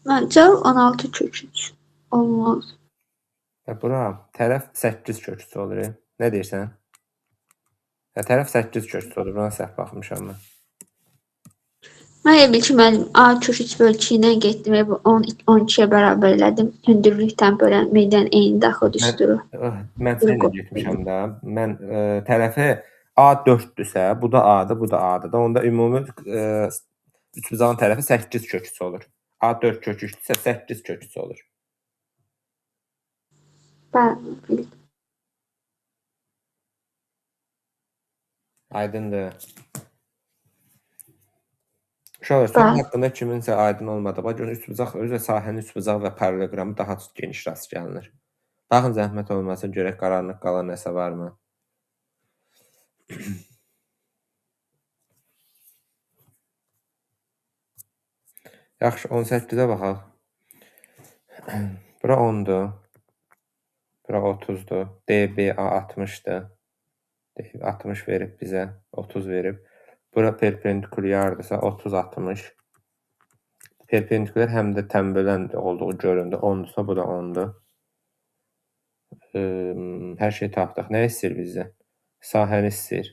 Speaker 6: Mən cavab 16 kök 3 olmaz.
Speaker 2: Və bura tərəf 8 kök 3 olur. Nə deyirsən? Hə, tərəf 8 kök 3 olur. Buna səhv baxmışam mən.
Speaker 6: Mən elə bil ki, müəllim A kök 3 bölü 2 ilə getdim və bu 10 12-yə bərabər elədim. Hündürlükdən bölən median eyni daxil düsturu.
Speaker 2: Mən sənlə getmişəm də. Mən tərəfi A 4-dürsə, bu da A-dır, bu da A-dır da. Onda ümumi üçbucağın tərəfi 8 kök 3 olur. A 4 kök 3-dürsə 8 kök 3 olur.
Speaker 6: Bəli, bildim.
Speaker 2: Aydındır. Uşaqlar, sual haqqında kiminsə aydın olmadı. Bax, görün, üçbucaq, özü də sahənin üçbucağı və paralleloqramı daha geniş rast gəlinir. Baxın, zəhmət olmasa görək qaranlıq qalan nəsə varmı? Yaxşı, 18-ə baxaq. Bura 10-dur. Bura 30-dur. DBA 60-dır. 60 verib bizə, 30 verib. Bura perpendikulyardırsa 30-60. Perpendikulyar həm də tənbölən olduğu göründü. 10-dursa bu da 10-dur. Hər şey tapdıq. Nə istəyir bizdən? Sahəni istəyir.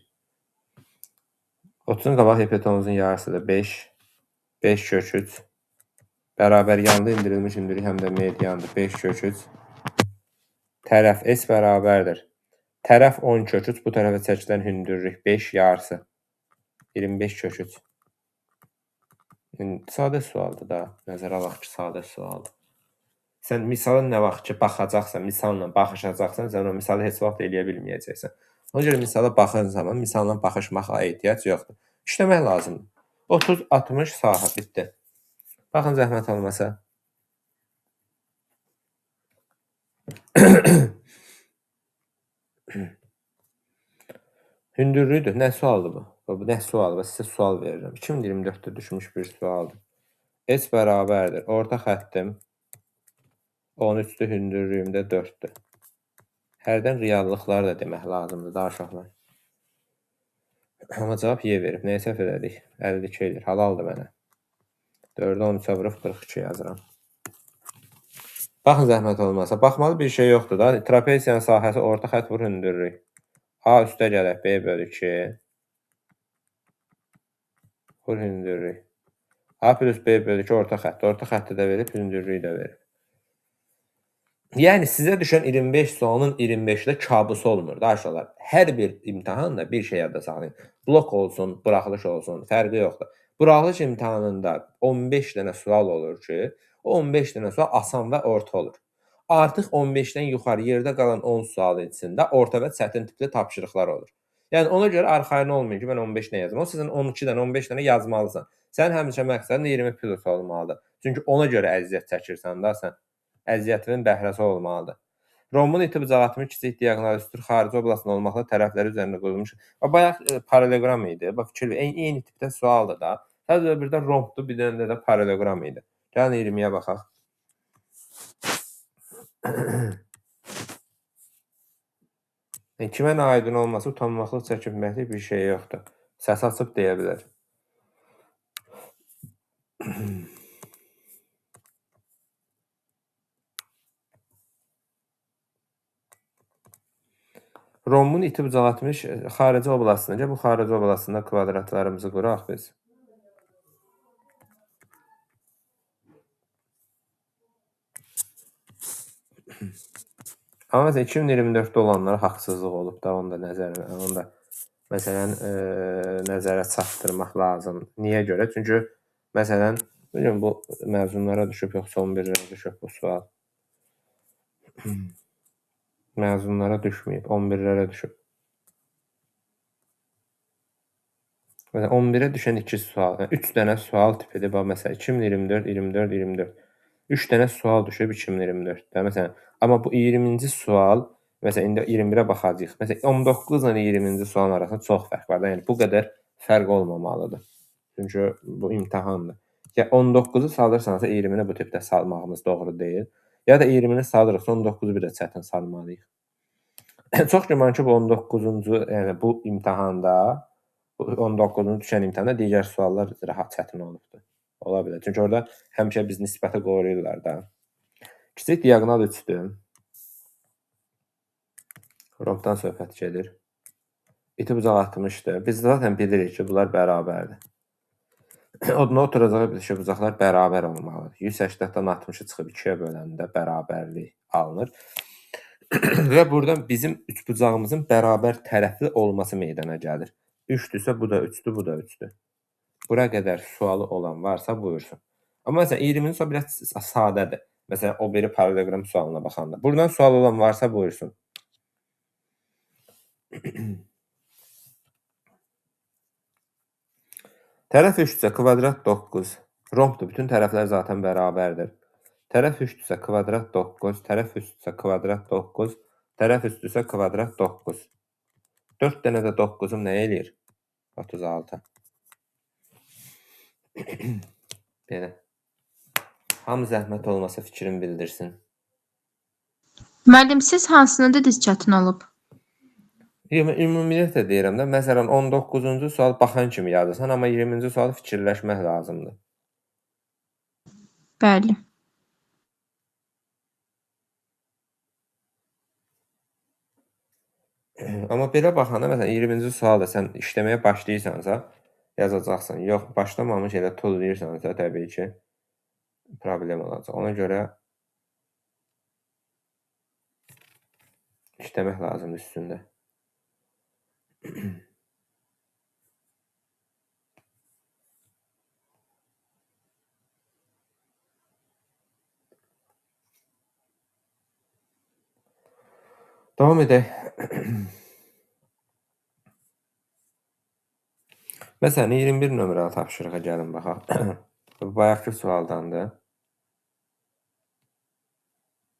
Speaker 2: 30-un qabağı hipotenuzun yarısıdır. 5. 5 kök 3. Bərabər yanında endirilmiş hündürlük həm də mediandır. 5 kök 3. Tərəf S bərabərdir. Tərəf 10 kök 3. Bu tərəfə çəkilən hündürlük 5 yarısı. 25 kök 3. Sadə sualdır da. Nəzərə alaq ki, sadə sualdır. Sən misalın nə vaxt ki baxacaqsan, misalla baxışacaqsan, sən o misalı heç vaxt eləyə bilməyəcəksən. Ona görə misala baxan zaman misalla baxışmağa ehtiyac yoxdur. İşləmək lazımdır. 30, 60 sahə bitdi. Baxın zəhmət olmasa. Hündürlüdür. Nə sualdır bu? Bu nə sualdır? Sizə sual verirəm. 2024-də düşmüş bir sualdır. S bərabərdir. Orta xəttim 13-dür, hündürlüyüm də 4-dür. Hərdən reallıqları da demək lazımdır da uşaqlar. Amma cavab Y verib. Nəyə səhv elədik? 52 eləyir. Halaldır mənə. 4-ü 13-ə vurub 42 yazıram. Baxın zəhmət olmasa. Baxmalı bir şey yoxdur da. Trapesiyanın sahəsi orta xətt vur hündürlük. A üstə gələk B bölü 2 vur hündürlük. A plus B bölü 2 orta xətt. Orta xətti də verib, hündürlüyü də verib. Yəni sizə düşən 25 sualın 25-də kabus olmur da uşaqlar. Hər bir imtahanda bir şey yadda saxlayın. Blok olsun, buraxılış olsun, fərqi yoxdur. Buraxılış imtahanında 15 dənə sual olur ki, o 15 dənə sual asan və orta olur. Artıq 15-dən yuxarı yerdə qalan 10 sual içində orta və çətin tipli tapşırıqlar olur. Yəni ona görə arxayın olmayın ki, mən 15 nə yazım. O sizin 12 dənə, 15 dənə yazmalısan. Sənin həmişə məqsədin 20 plus olmalıdır. Çünki ona görə əziyyət çəkirsən da sən. Əziyyətinin bəhrəsi olmalıdır. Rombun iti bucağı 60 kiçik diaqonal üstür xarici oblastında olmaqla tərəfləri üzərində qurulmuş. Bax, bayaq paralleloqram idi. Bax, fikir ver, eyni tipdə sualdır da. Sadəcə bir də rombdur, bir dənə də paralleloqram idi. Gəlin 20-yə baxaq. Yəni, kimə nə aydın olmasa utanmaqlıq, çəkinməklik bir şey yoxdur. Səs açıb deyə bilər. Rombun iti bucaq 60 xarici oblastına. Gəl bu xarici oblastında kvadratlarımızı quraq biz. Amma məsələn 2024-də olanlara haqsızlıq olub da, onu da nəzərə, onu da məsələn nəzərə çatdırmaq lazımdır. Niyə görə? Çünki məsələn, bilmirəm bu məzunlara düşüb yoxsa 11-lərə düşüb bu sual. Məzunlara düşməyib, 11-lərə düşüb. Məsələn, 11-ə düşən 2 sual, yəni 3 dənə sual tipidir. Bax, məsələn, 2024, 24, 24. 3 dənə sual düşüb 2024-də. Məsələn, amma bu 20-ci sual, məsələn, indi 21-ə baxacağıq. Məsələn, 19 ilə 20-ci sualın arasında çox fərq var. Yəni, bu qədər fərq olmamalıdır. Çünki bu imtahandır. Ya 19-u salırsansa 20-ni bu tipdə salmağımız doğru deyil. Ya da 20-ni salırıqsa 19-u bir də çətin salmalıyıq. Çox güman ki, bu 19-cu, yəni bu imtahanda, 19-cu düşən imtahanda digər suallar rahat çətin olubdur. Ola bilər. Çünki orada həmişə biz nisbəti qoruyurlar da. Kiçik diaqonal 3-dür. Rombdan söhbət gedir. İti bucaq 60-dır. Biz zaten bilirik ki, bunlar bərabərdir. Oduna oturacağı bitişik bucaqlar bərabər olmalıdır. 180-dən 60-ı çıxıb 2-yə böləndə bərabərlik alınır. Və buradan bizim üçbucağımızın bərabər tərəfli olması meydana gəlir. 3-dürsə bu da 3-dür, bu da 3-dür. Bura qədər sualı olan varsa buyursun. Amma məsələn 20-ci sual biraz sadədir. Məsələn o biri paralleloqram sualına baxanda. Buradan sual olan varsa buyursun. Tərəf 3-dürsə kvadrat 9. Rombdur. Bütün tərəflər zaten bərabərdir. Tərəf 3-dürsə kvadrat 9, tərəf 3-dürsə kvadrat 9, tərəf 3-dürsə kvadrat 9. 4 dənə də 9-um nə eləyir? 36. Belə. Hamı zəhmət olmasa fikrini bildirsin.
Speaker 1: Müəllim, siz hansını dediniz çətin olub?
Speaker 2: Ümumiyyətlə deyirəm də, məsələn 19-cu sual baxan kimi yazırsan, amma 20-ci sualı fikirləşmək lazımdır.
Speaker 1: Bəli.
Speaker 2: Amma belə baxanda, məsələn 20-ci sualda sən işləməyə başlayırsansa, yazacaqsan. Yox, başlamamış elə tullayırsansa, təbii ki, problem olacaq. Ona görə işləmək lazımdır üstündə. Davam edək. Məsələn, 21 nömrəli tapşırığa gəlin baxaq. Bu bayaqki sualdandır.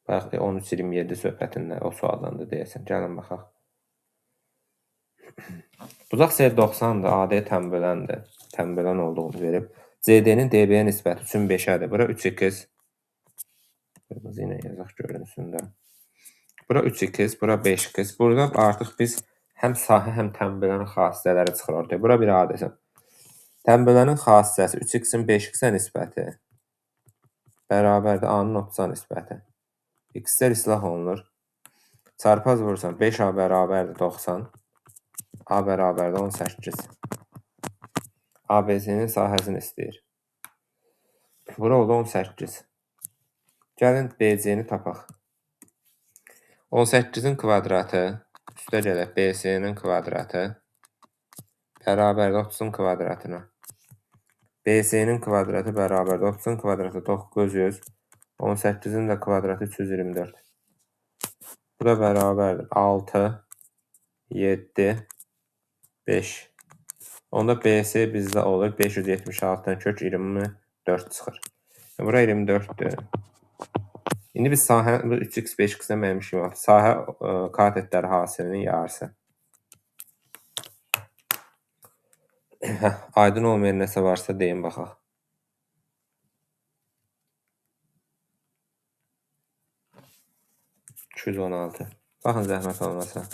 Speaker 2: Bayaq 13-27 söhbətində o sualdandır deyəsən. Gəlin baxaq. Bucaq C 90-dır, AD tənböləndir. Tənbölən olduğunu verib. CD-nin DB-yə nisbəti 3-ün 5-ədir. Bura 3x. Qırmızı ilə yazaq görünsün də. Bura 3x, bura 5x. Burada artıq biz həm sahə, həm tənbölənin xassələri çıxır ortaya. Bura bir A desəm. Tənbölənin xassəsi 3x-in 5x-ə nisbəti bərabərdir A-nın 30-a nisbəti. X-lər islah olunur. Çarpaz vurursan 5A bərabərdir 90. A bərabərdir 18. ABC-nin sahəsini istəyir. Bura oldu 18. Gəlin BC-ni tapaq. 18-in kvadratı üstə gələk BC-nin kvadratı bərabərdir 30-un kvadratına. BC-nin kvadratı bərabərdir 30-un kvadratı 900, 18-in də kvadratı 324. Bu da bərabərdir 6, 7, 5. Onda BC bizdə olur 576-dan kök 24 çıxır. Bura 24-dür. İndi biz sahə, bu 3x, 5x-də mənim işim var. Sahə katetləri hasilinin yarısı. Aydın olmayan nəsə varsa deyin baxaq. 216. Baxın zəhmət olmasa.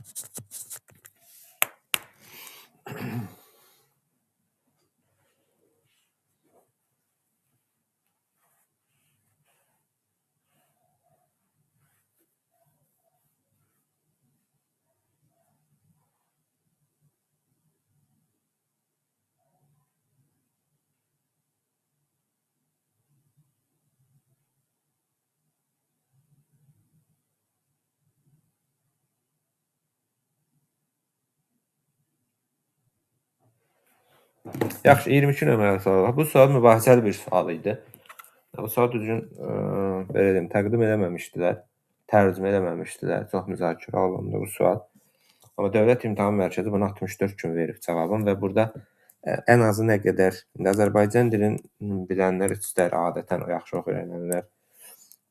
Speaker 2: Yaxşı, 22 nömrəli sual. Bu sual mübahisəli bir sual idi. Bu sual düzgün belə deyim, təqdim eləməmişdilər, tərcümə eləməmişdilər. Çox müzakirə olundu bu sual. Amma Dövlət İmtahan Mərkəzi buna 64 kimi verib cavabın və burada ən azı nə qədər, indi Azərbaycan dilini bilənlər istər adətən o yaxşı öyrənənlər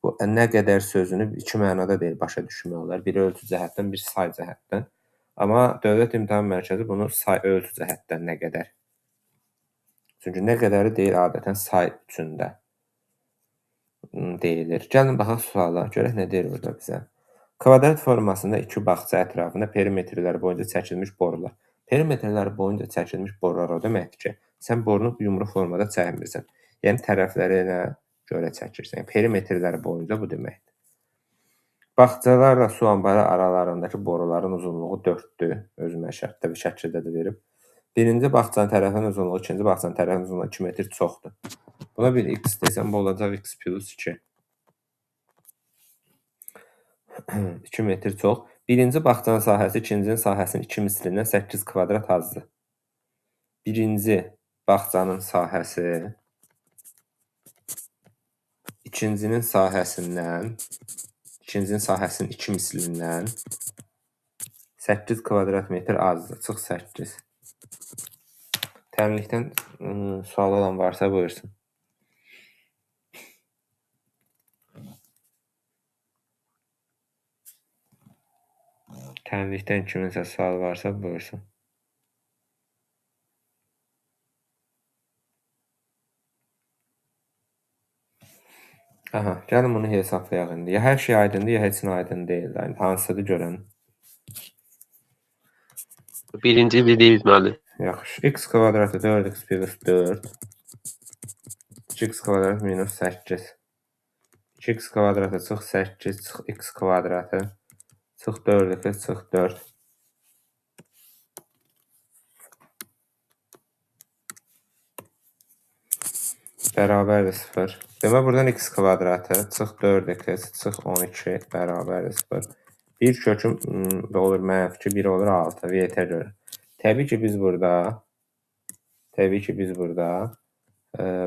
Speaker 2: bu nə qədər sözünü iki mənada deyil başa düşmək olar. Biri ölçü cəhətdən, bir say cəhətdən. Amma Dövlət İmtahan Mərkəzi bunu say ölçü cəhətdən nə qədər. Çünki nə qədəri deyil adətən say üçün də deyilir. Gəlin baxaq suala, görək nə deyir burada bizə. Kvadrat formasında iki bağça ətrafında perimetrlər boyunca çəkilmiş borular. Perimetrlər boyunca çəkilmiş borular o deməkdir ki, sən borunu yumru formada çəkmirsən. Yəni tərəflərinə görə çəkirsən. Yəni, perimetrlər boyunca bu deməkdir. Bağçalarla su anbarı aralarındakı boruların uzunluğu 4-dür. Özümə şərtdə və şəkildə də verib. Birinci bağçanın tərəfinin uzunluğu, ikinci bağçanın tərəfinin uzunluğu 2 metr çoxdur. Buna bir x desəm, bu olacaq x plus 2. 2 metr çox. Birinci bağçanın sahəsi ikincinin sahəsinin 2 mislindən 8 kvadrat azdır. Birinci bağçanın sahəsi ikincinin sahəsindən, ikincinin sahəsinin 2 mislindən 8 kvadrat metr azdır. Çıx 8. Tənlikdən sualı olan varsa buyursun. Tənlikdən kiminsə sualı varsa buyursun. Aha, gəlin bunu hesablayaq indi. Ya hər şey aydındır, ya heç nə aydın deyil. Yəni, hansıdır görən?
Speaker 7: Birinci dediyimiz müəllim.
Speaker 2: Yaxşı. X kvadratı 4x plus 4. 2x kvadrat minus 8. 2x kvadratı çıx 8, çıx x kvadratı. Çıx 4x, çıx 4. Bərabərdir 0. Demək, buradan x kvadratı çıx 4x, çıx 12 bərabərdir 0. Bir köküm olur mənfi 2, 1 olur 6 VT görə. Təbii ki, biz burada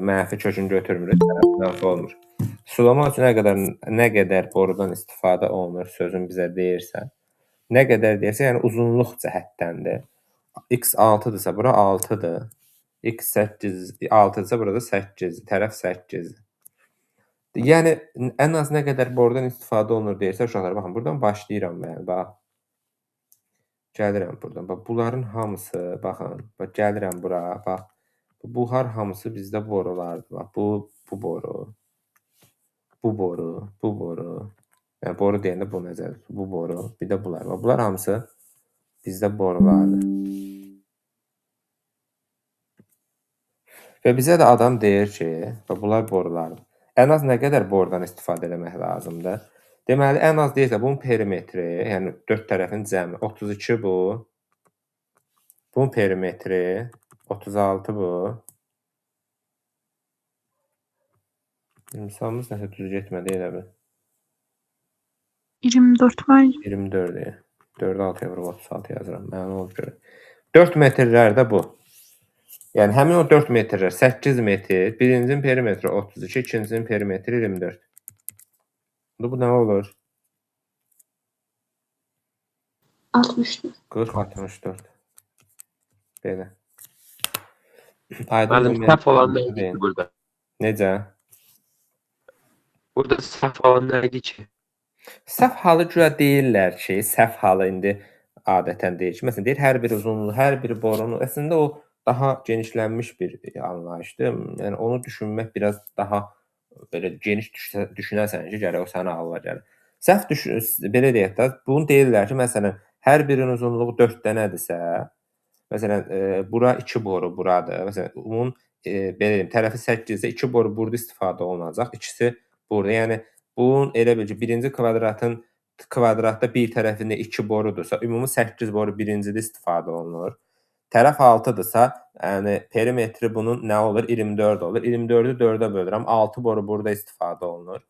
Speaker 2: mənfi kökünü götürmürük, tərəf mənfi olmur. Sulama üçün nə qədər borudan istifadə olunur sözün bizə deyirsə, nə qədər deyirsə, yəni uzunluq cəhətdəndir. X 6-dırsa, bura 6-dır. X 8, 6-dırsa, burada 8, tərəf 8-dir. Yəni, ən az nə qədər borudan istifadə olunur deyirsə, uşaqlar, baxın, buradan başlayıram mən, bax. Gəlirəm buradan, bax, bunların hamısı, baxın, bax, gəlirəm bura, bax, buxar hamısı bizdə borulardır, bax, bu boru, bu boru, bu boru, yəni boru deyəndə bu nəzərdə tutulur, bu boru, bir də bunlar, bax, bunlar hamısı bizdə borulardır. Və bizə də adam deyir ki, bax, bunlar borulardır. Ən az nə qədər borudan istifadə eləmək lazımdır? Deməli, ən az deyirsə, bunun perimetri, yəni 4 tərəfin cəmi 32 bu, bunun perimetri 36 bu. Misalımız nəsə düz getmədi elə bil.
Speaker 4: 24 müəllim.
Speaker 2: 24-ü. 4-ü 6-ya vurub 36 yazıram. Mənə olub görək. 4 metrlər də bu. Yəni, həmin o 4 metrlər 8 metr, birincinin perimetri 32, ikincinin perimetri 24. Bu nə olur?
Speaker 6: 64.
Speaker 2: 40, 64. Belə.
Speaker 7: Müəllim, səhv olan nə idi ki burada?
Speaker 2: Necə?
Speaker 7: Burada səhv olan nə idi ki?
Speaker 2: Səhv halı güya deyirlər ki, səhv halı indi adətən deyir ki, məsələn, deyir, hər bir uzunluq, hər bir borunun, əslində o daha genişlənmiş bir anlayışdır. Yəni, onu düşünmək biraz daha belə geniş düşünərsən ki, gərək o sənin ağlına gəlir. Səhv düşün, belə deyək də, bunu deyirlər ki, məsələn, hər birinin uzunluğu 4 dənədirsə, məsələn, bura 2 boru buradır. Məsələn, bunun belə deyim, tərəfi 8-də 2 boru burada istifadə olunacaq, ikisi burada. Yəni bunun elə bil ki, birinci kvadratın kvadratda bir tərəfində 2 borudursa, ümumi 8 boru birincidə istifadə olunur. Tərəf 6-dırsa, yəni perimetri bunun nə olur? 24 olur. 24-ü 4-ə bölürəm. 6 boru burada istifadə olunur.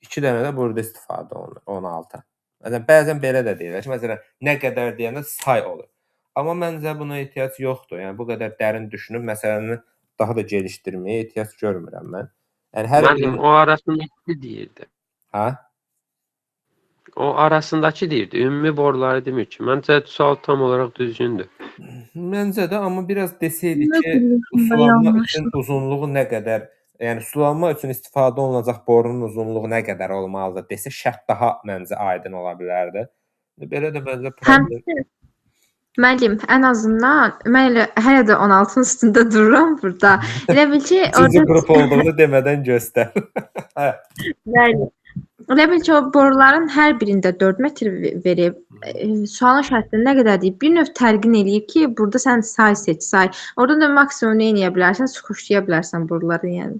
Speaker 2: 2 dənə də burada istifadə olunur. 16. Məsələn, bəzən belə də deyirlər ki, məsələn, nə qədər deyəndə say olur. Amma məncə buna ehtiyac yoxdur. Yəni bu qədər dərin düşünüb məsələni daha da gelişdirməyə ehtiyac görmürəm mən. Yəni hər
Speaker 7: Müəllim,
Speaker 2: bir
Speaker 7: o arasındakı deyirdi.
Speaker 2: Hə?
Speaker 7: O arasındakı deyirdi. Ümumi boruları demir ki. Məncə sual tam olaraq düzgündür.
Speaker 2: Məncə də, amma biraz deseydi
Speaker 4: Nə
Speaker 2: ki,
Speaker 4: quruluşunda
Speaker 2: sulanma
Speaker 4: yanlış.
Speaker 2: üçün uzunluğu nə qədər, yəni sulanma üçün istifadə olunacaq borunun uzunluğu nə qədər olmalıdır desə, şərt daha məncə aydın ola bilərdi. Belə də məncə
Speaker 1: Həm
Speaker 2: problem.
Speaker 1: müəllim, ən azından mən elə hələ də 16-nın üstündə dururam burada. Elə bil ki,
Speaker 2: Üçüncü
Speaker 1: orada
Speaker 2: qrup olduğunu demədən göstər. Hə.
Speaker 1: Bəli. Elə bil ki, o boruların hər birində 4 metr verib. Sualın şərtində nə qədər deyib? Bir növ təlqin eləyib ki, burada sən say seç, say. Oradan da maksimum nə eləyə bilərsən? Sıxışdıra bilərsən boruları, yəni.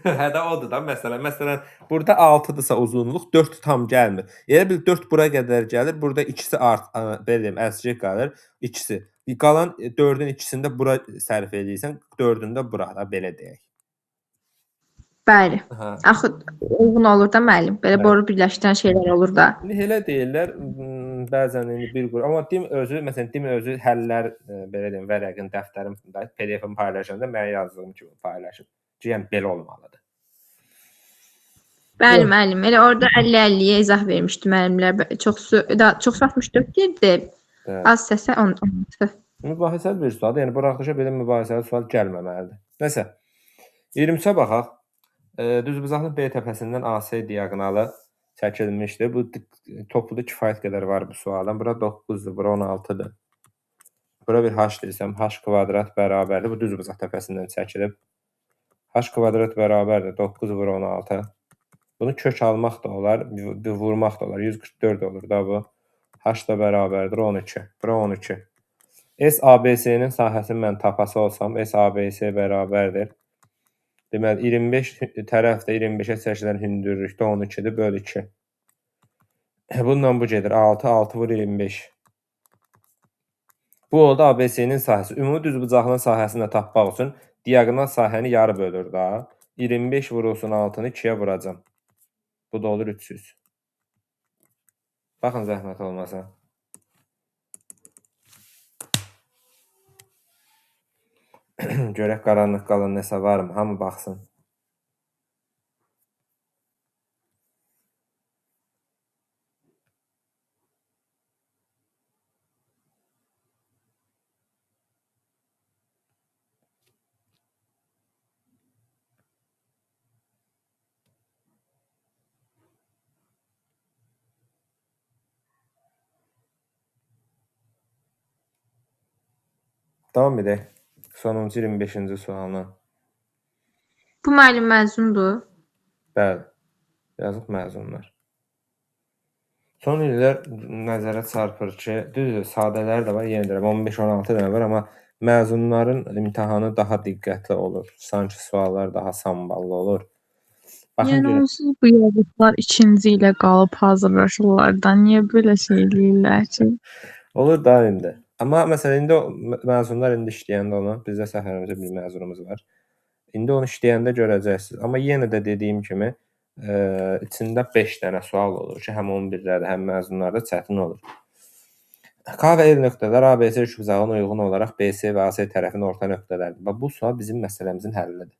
Speaker 2: Hə də odur da məsələ. Məsələn, burada 6-dırsa uzunluq 4 tam gəlmir. Elə bil 4 bura qədər gəlir, burada ikisi art, belə deyim, əskik qalır, ikisi. Qalan 4-ün ikisini də bura sərf eləyirsən, 4-ünü də bura da belə deyək.
Speaker 1: Bəli.
Speaker 2: Hə.
Speaker 1: Axı uyğun olur da müəllim. Belə
Speaker 2: Bəli.
Speaker 1: boru birləşdirən şeylər olur da.
Speaker 2: İndi elə deyirlər, bəzən indi bir qrup, amma DİM özü, məsələn, DİM özü həllər, belə deyim, vərəqin, dəftərin, PDF-ni paylaşanda mən yazdığım kimi paylaşıb. Ki, yəni belə olmalıdır.
Speaker 1: Bəli müəllim, elə orada 50-50-yə izah vermişdi müəllimlər. Çoxsu, da, çoxsu 64 deyirdi.
Speaker 2: Bəli.
Speaker 1: Az səsə 16.
Speaker 2: Mübahisəli bir sualdır. Yəni buraxılışa belə mübahisəli sual gəlməməlidir. Nəsə, 23-ə baxaq. Düzbucaqlı B təpəsindən AC diaqonalı çəkilmişdir. Bu topluda kifayət qədər var bu sualdan. Bura 9-dur, bura 16-dır. Bura bir h deyirsəm, h kvadrat bərabərdir. Bu düzbucaq təpəsindən çəkilib. H kvadrat bərabərdir 9 vur 16. Bunu kök almaq da olar, bir vurmaq da olar. 144 olur da bu. H da bərabərdir 12. Bura 12. SABC-nin sahəsini mən tapası olsam, SABC bərabərdir. Deməli, 25 tərəfdə 25-ə çəkilən hündürlükdə 12-dir, böl 2. Bununla bu gedir. 6, 6 vur 25. Bu oldu ABC-nin sahəsi. Ümumi düzbucaqlının sahəsini də tapmaq üçün diaqonal sahəni yarı bölür da. 25 vurulsun 6-nı 2-yə vuracam. Bu da olur 300. Baxın zəhmət olmasa. Görək qaranlıq qalan nəsə varmı? Hamı baxsın. Davam edək. Sonuncu 25-ci sualına.
Speaker 1: Bu müəllim məzundur.
Speaker 2: Bəli. Yazıq məzunlar. Son illər nəzərə çarpır ki, düzdür, sadələri də var, yenə deyirəm, 15-16 dənə var, amma məzunların imtahanı daha diqqətli olur. Sanki suallar daha samballı olur. Baxın
Speaker 4: Yəni
Speaker 2: görək.
Speaker 4: onsuz bu yazıqlar ikinci ilə qalıb hazırlaşırlar da. Niyə belə şey eləyirlər ki?
Speaker 2: Olur da indi. Amma məsələn indi o məzunlar indi işləyəndə onu, bizdə səhərimizdə bir məzunumuz var. İndi onu işləyəndə görəcəksiniz. Amma yenə də dediyim kimi, içində 5 dənə sual olur ki, həm 11-lərdə, həm məzunlarda çətin olur. K və L nöqtələr ABC üçbucağına uyğun olaraq BC və AC tərəfin orta nöqtələridir. Bax, bu sual bizim məsələmizin həllidir.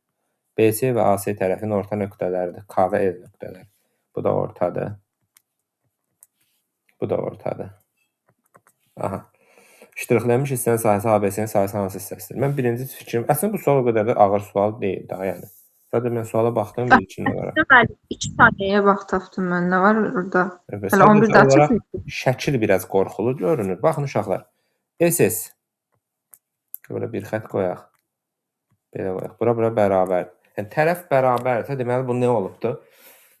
Speaker 2: BC və AC tərəfin orta nöqtələridir. K və L nöqtələri. Bu da ortadır. Bu da ortadır. Aha. Ştrixlənmiş hissənin sahəsi ABC-nin sahəsi hansı hissəsidir? Mən birinci fikrim, əslində bu sual o qədər də ağır sual deyil daha, yəni. Sadəcə mən suala baxdım ilkin olaraq.
Speaker 1: Bəli, 2 saniyəyə vaxt tapdım mən. Nə var orada?
Speaker 2: Evet,
Speaker 1: Hələ 11
Speaker 2: sadəcə
Speaker 1: də
Speaker 2: olaraq
Speaker 1: açıq.
Speaker 2: şəkil biraz qorxulu görünür. Baxın uşaqlar. SS. Belə bir xətt qoyaq. Belə qoyaq. Bura bərabərdir. Yəni tərəf bərabərdirsə, deməli bu nə olubdur?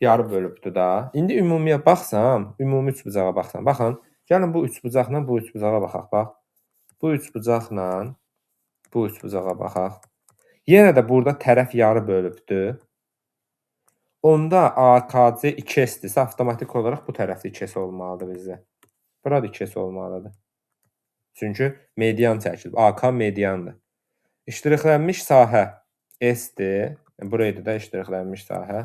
Speaker 2: Yarı bölübdür da. İndi ümumiyə baxsam, ümumi üçbucağa baxsam, baxın, gəlin bu üçbucaqla bu üçbucağa baxaq, bax. Bu üçbucaqla bu üçbucağa baxaq. Yenə də burada tərəf yarı bölübdür. Onda AKC 2S-dirsə, avtomatik olaraq bu tərəfdə 2S olmalıdır bizdə. Burada 2S olmalıdır. Çünki median çəkilib. AK mediandır. İştirixlənmiş sahə S-dir. Buraydı da iştirixlənmiş sahə.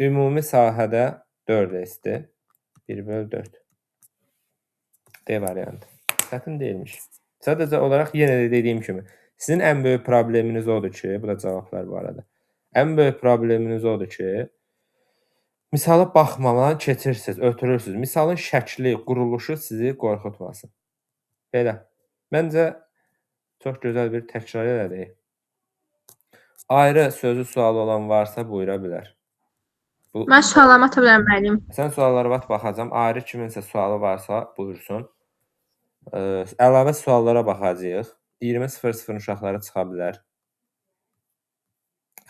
Speaker 2: Ümumi sahədə 4S-dir. 1 bölü 4. D variantı. Çətin deyilmiş. Sadəcə olaraq yenə də dediyim kimi, sizin ən böyük probleminiz odur ki, bu da cavablar bu arada. Ən böyük probleminiz odur ki, misalı baxmadan keçirsiniz, ötürürsünüz. Misalın şəkli, quruluşu sizi qorxutmasın. Belə. Məncə çox gözəl bir təkrar elədik. Ayrı sözü sualı olan varsa buyura bilər. Bu,
Speaker 1: Mən suallarımı ata bilərəm müəllim.
Speaker 2: Sən suallara bax, baxacağam. Ayrı kiminsə sualı varsa buyursun. Əlavə suallara baxacağıq. 20:00 uşaqları çıxa bilər.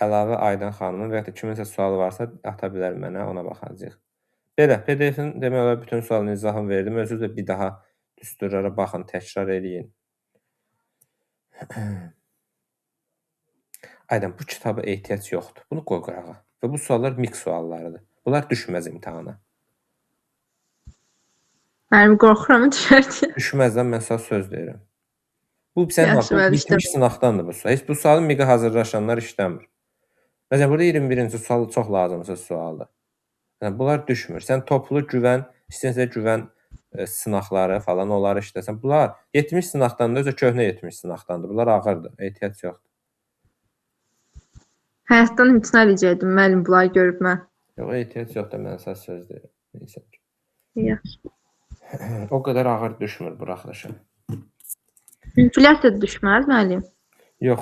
Speaker 2: Əlavə Aydan xanımın və ya da kiminsə sualı varsa ata bilər mənə, ona baxacağıq. Belə, PDF-in demək olar bütün sualın izahını verdim. Özünüz də bir daha düsturlara baxın, təkrar eləyin. Aydan, bu kitaba ehtiyac yoxdur. Bunu qoy qırağa. Və bu suallar mix suallarıdır. Bunlar düşməz imtahana.
Speaker 1: Müəllim qorxuram düşər deyə.
Speaker 2: Düşməz lan, mən sənə söz deyirəm. Bu sən
Speaker 1: Yaxşı,
Speaker 2: bax, bu
Speaker 1: bəli,
Speaker 2: bitmiş sınaqdandır bu sual. Heç bu sualı miqə hazırlaşanlar işləmir. Məsələn, burada 21-ci sual çox lazımsız sualdır. Yəni, bunlar düşmür. Sən toplu güvən, istəyirsə güvən sınaqları falan onları işləsən. Bunlar 70 sınaqdan da, özü köhnə 70 sınaqdandır. Bunlar ağırdır, ehtiyac yoxdur.
Speaker 1: Həyatdan imtina edəcəkdim müəllim bunları görüb mən.
Speaker 2: Yox, ehtiyac yoxdur, mən sənə söz deyirəm. Neysə.
Speaker 1: Yaxşı.
Speaker 2: O qədər ağır düşmür buraxılışa.
Speaker 1: İnflyasiya da düşməz müəllim.
Speaker 2: Yox.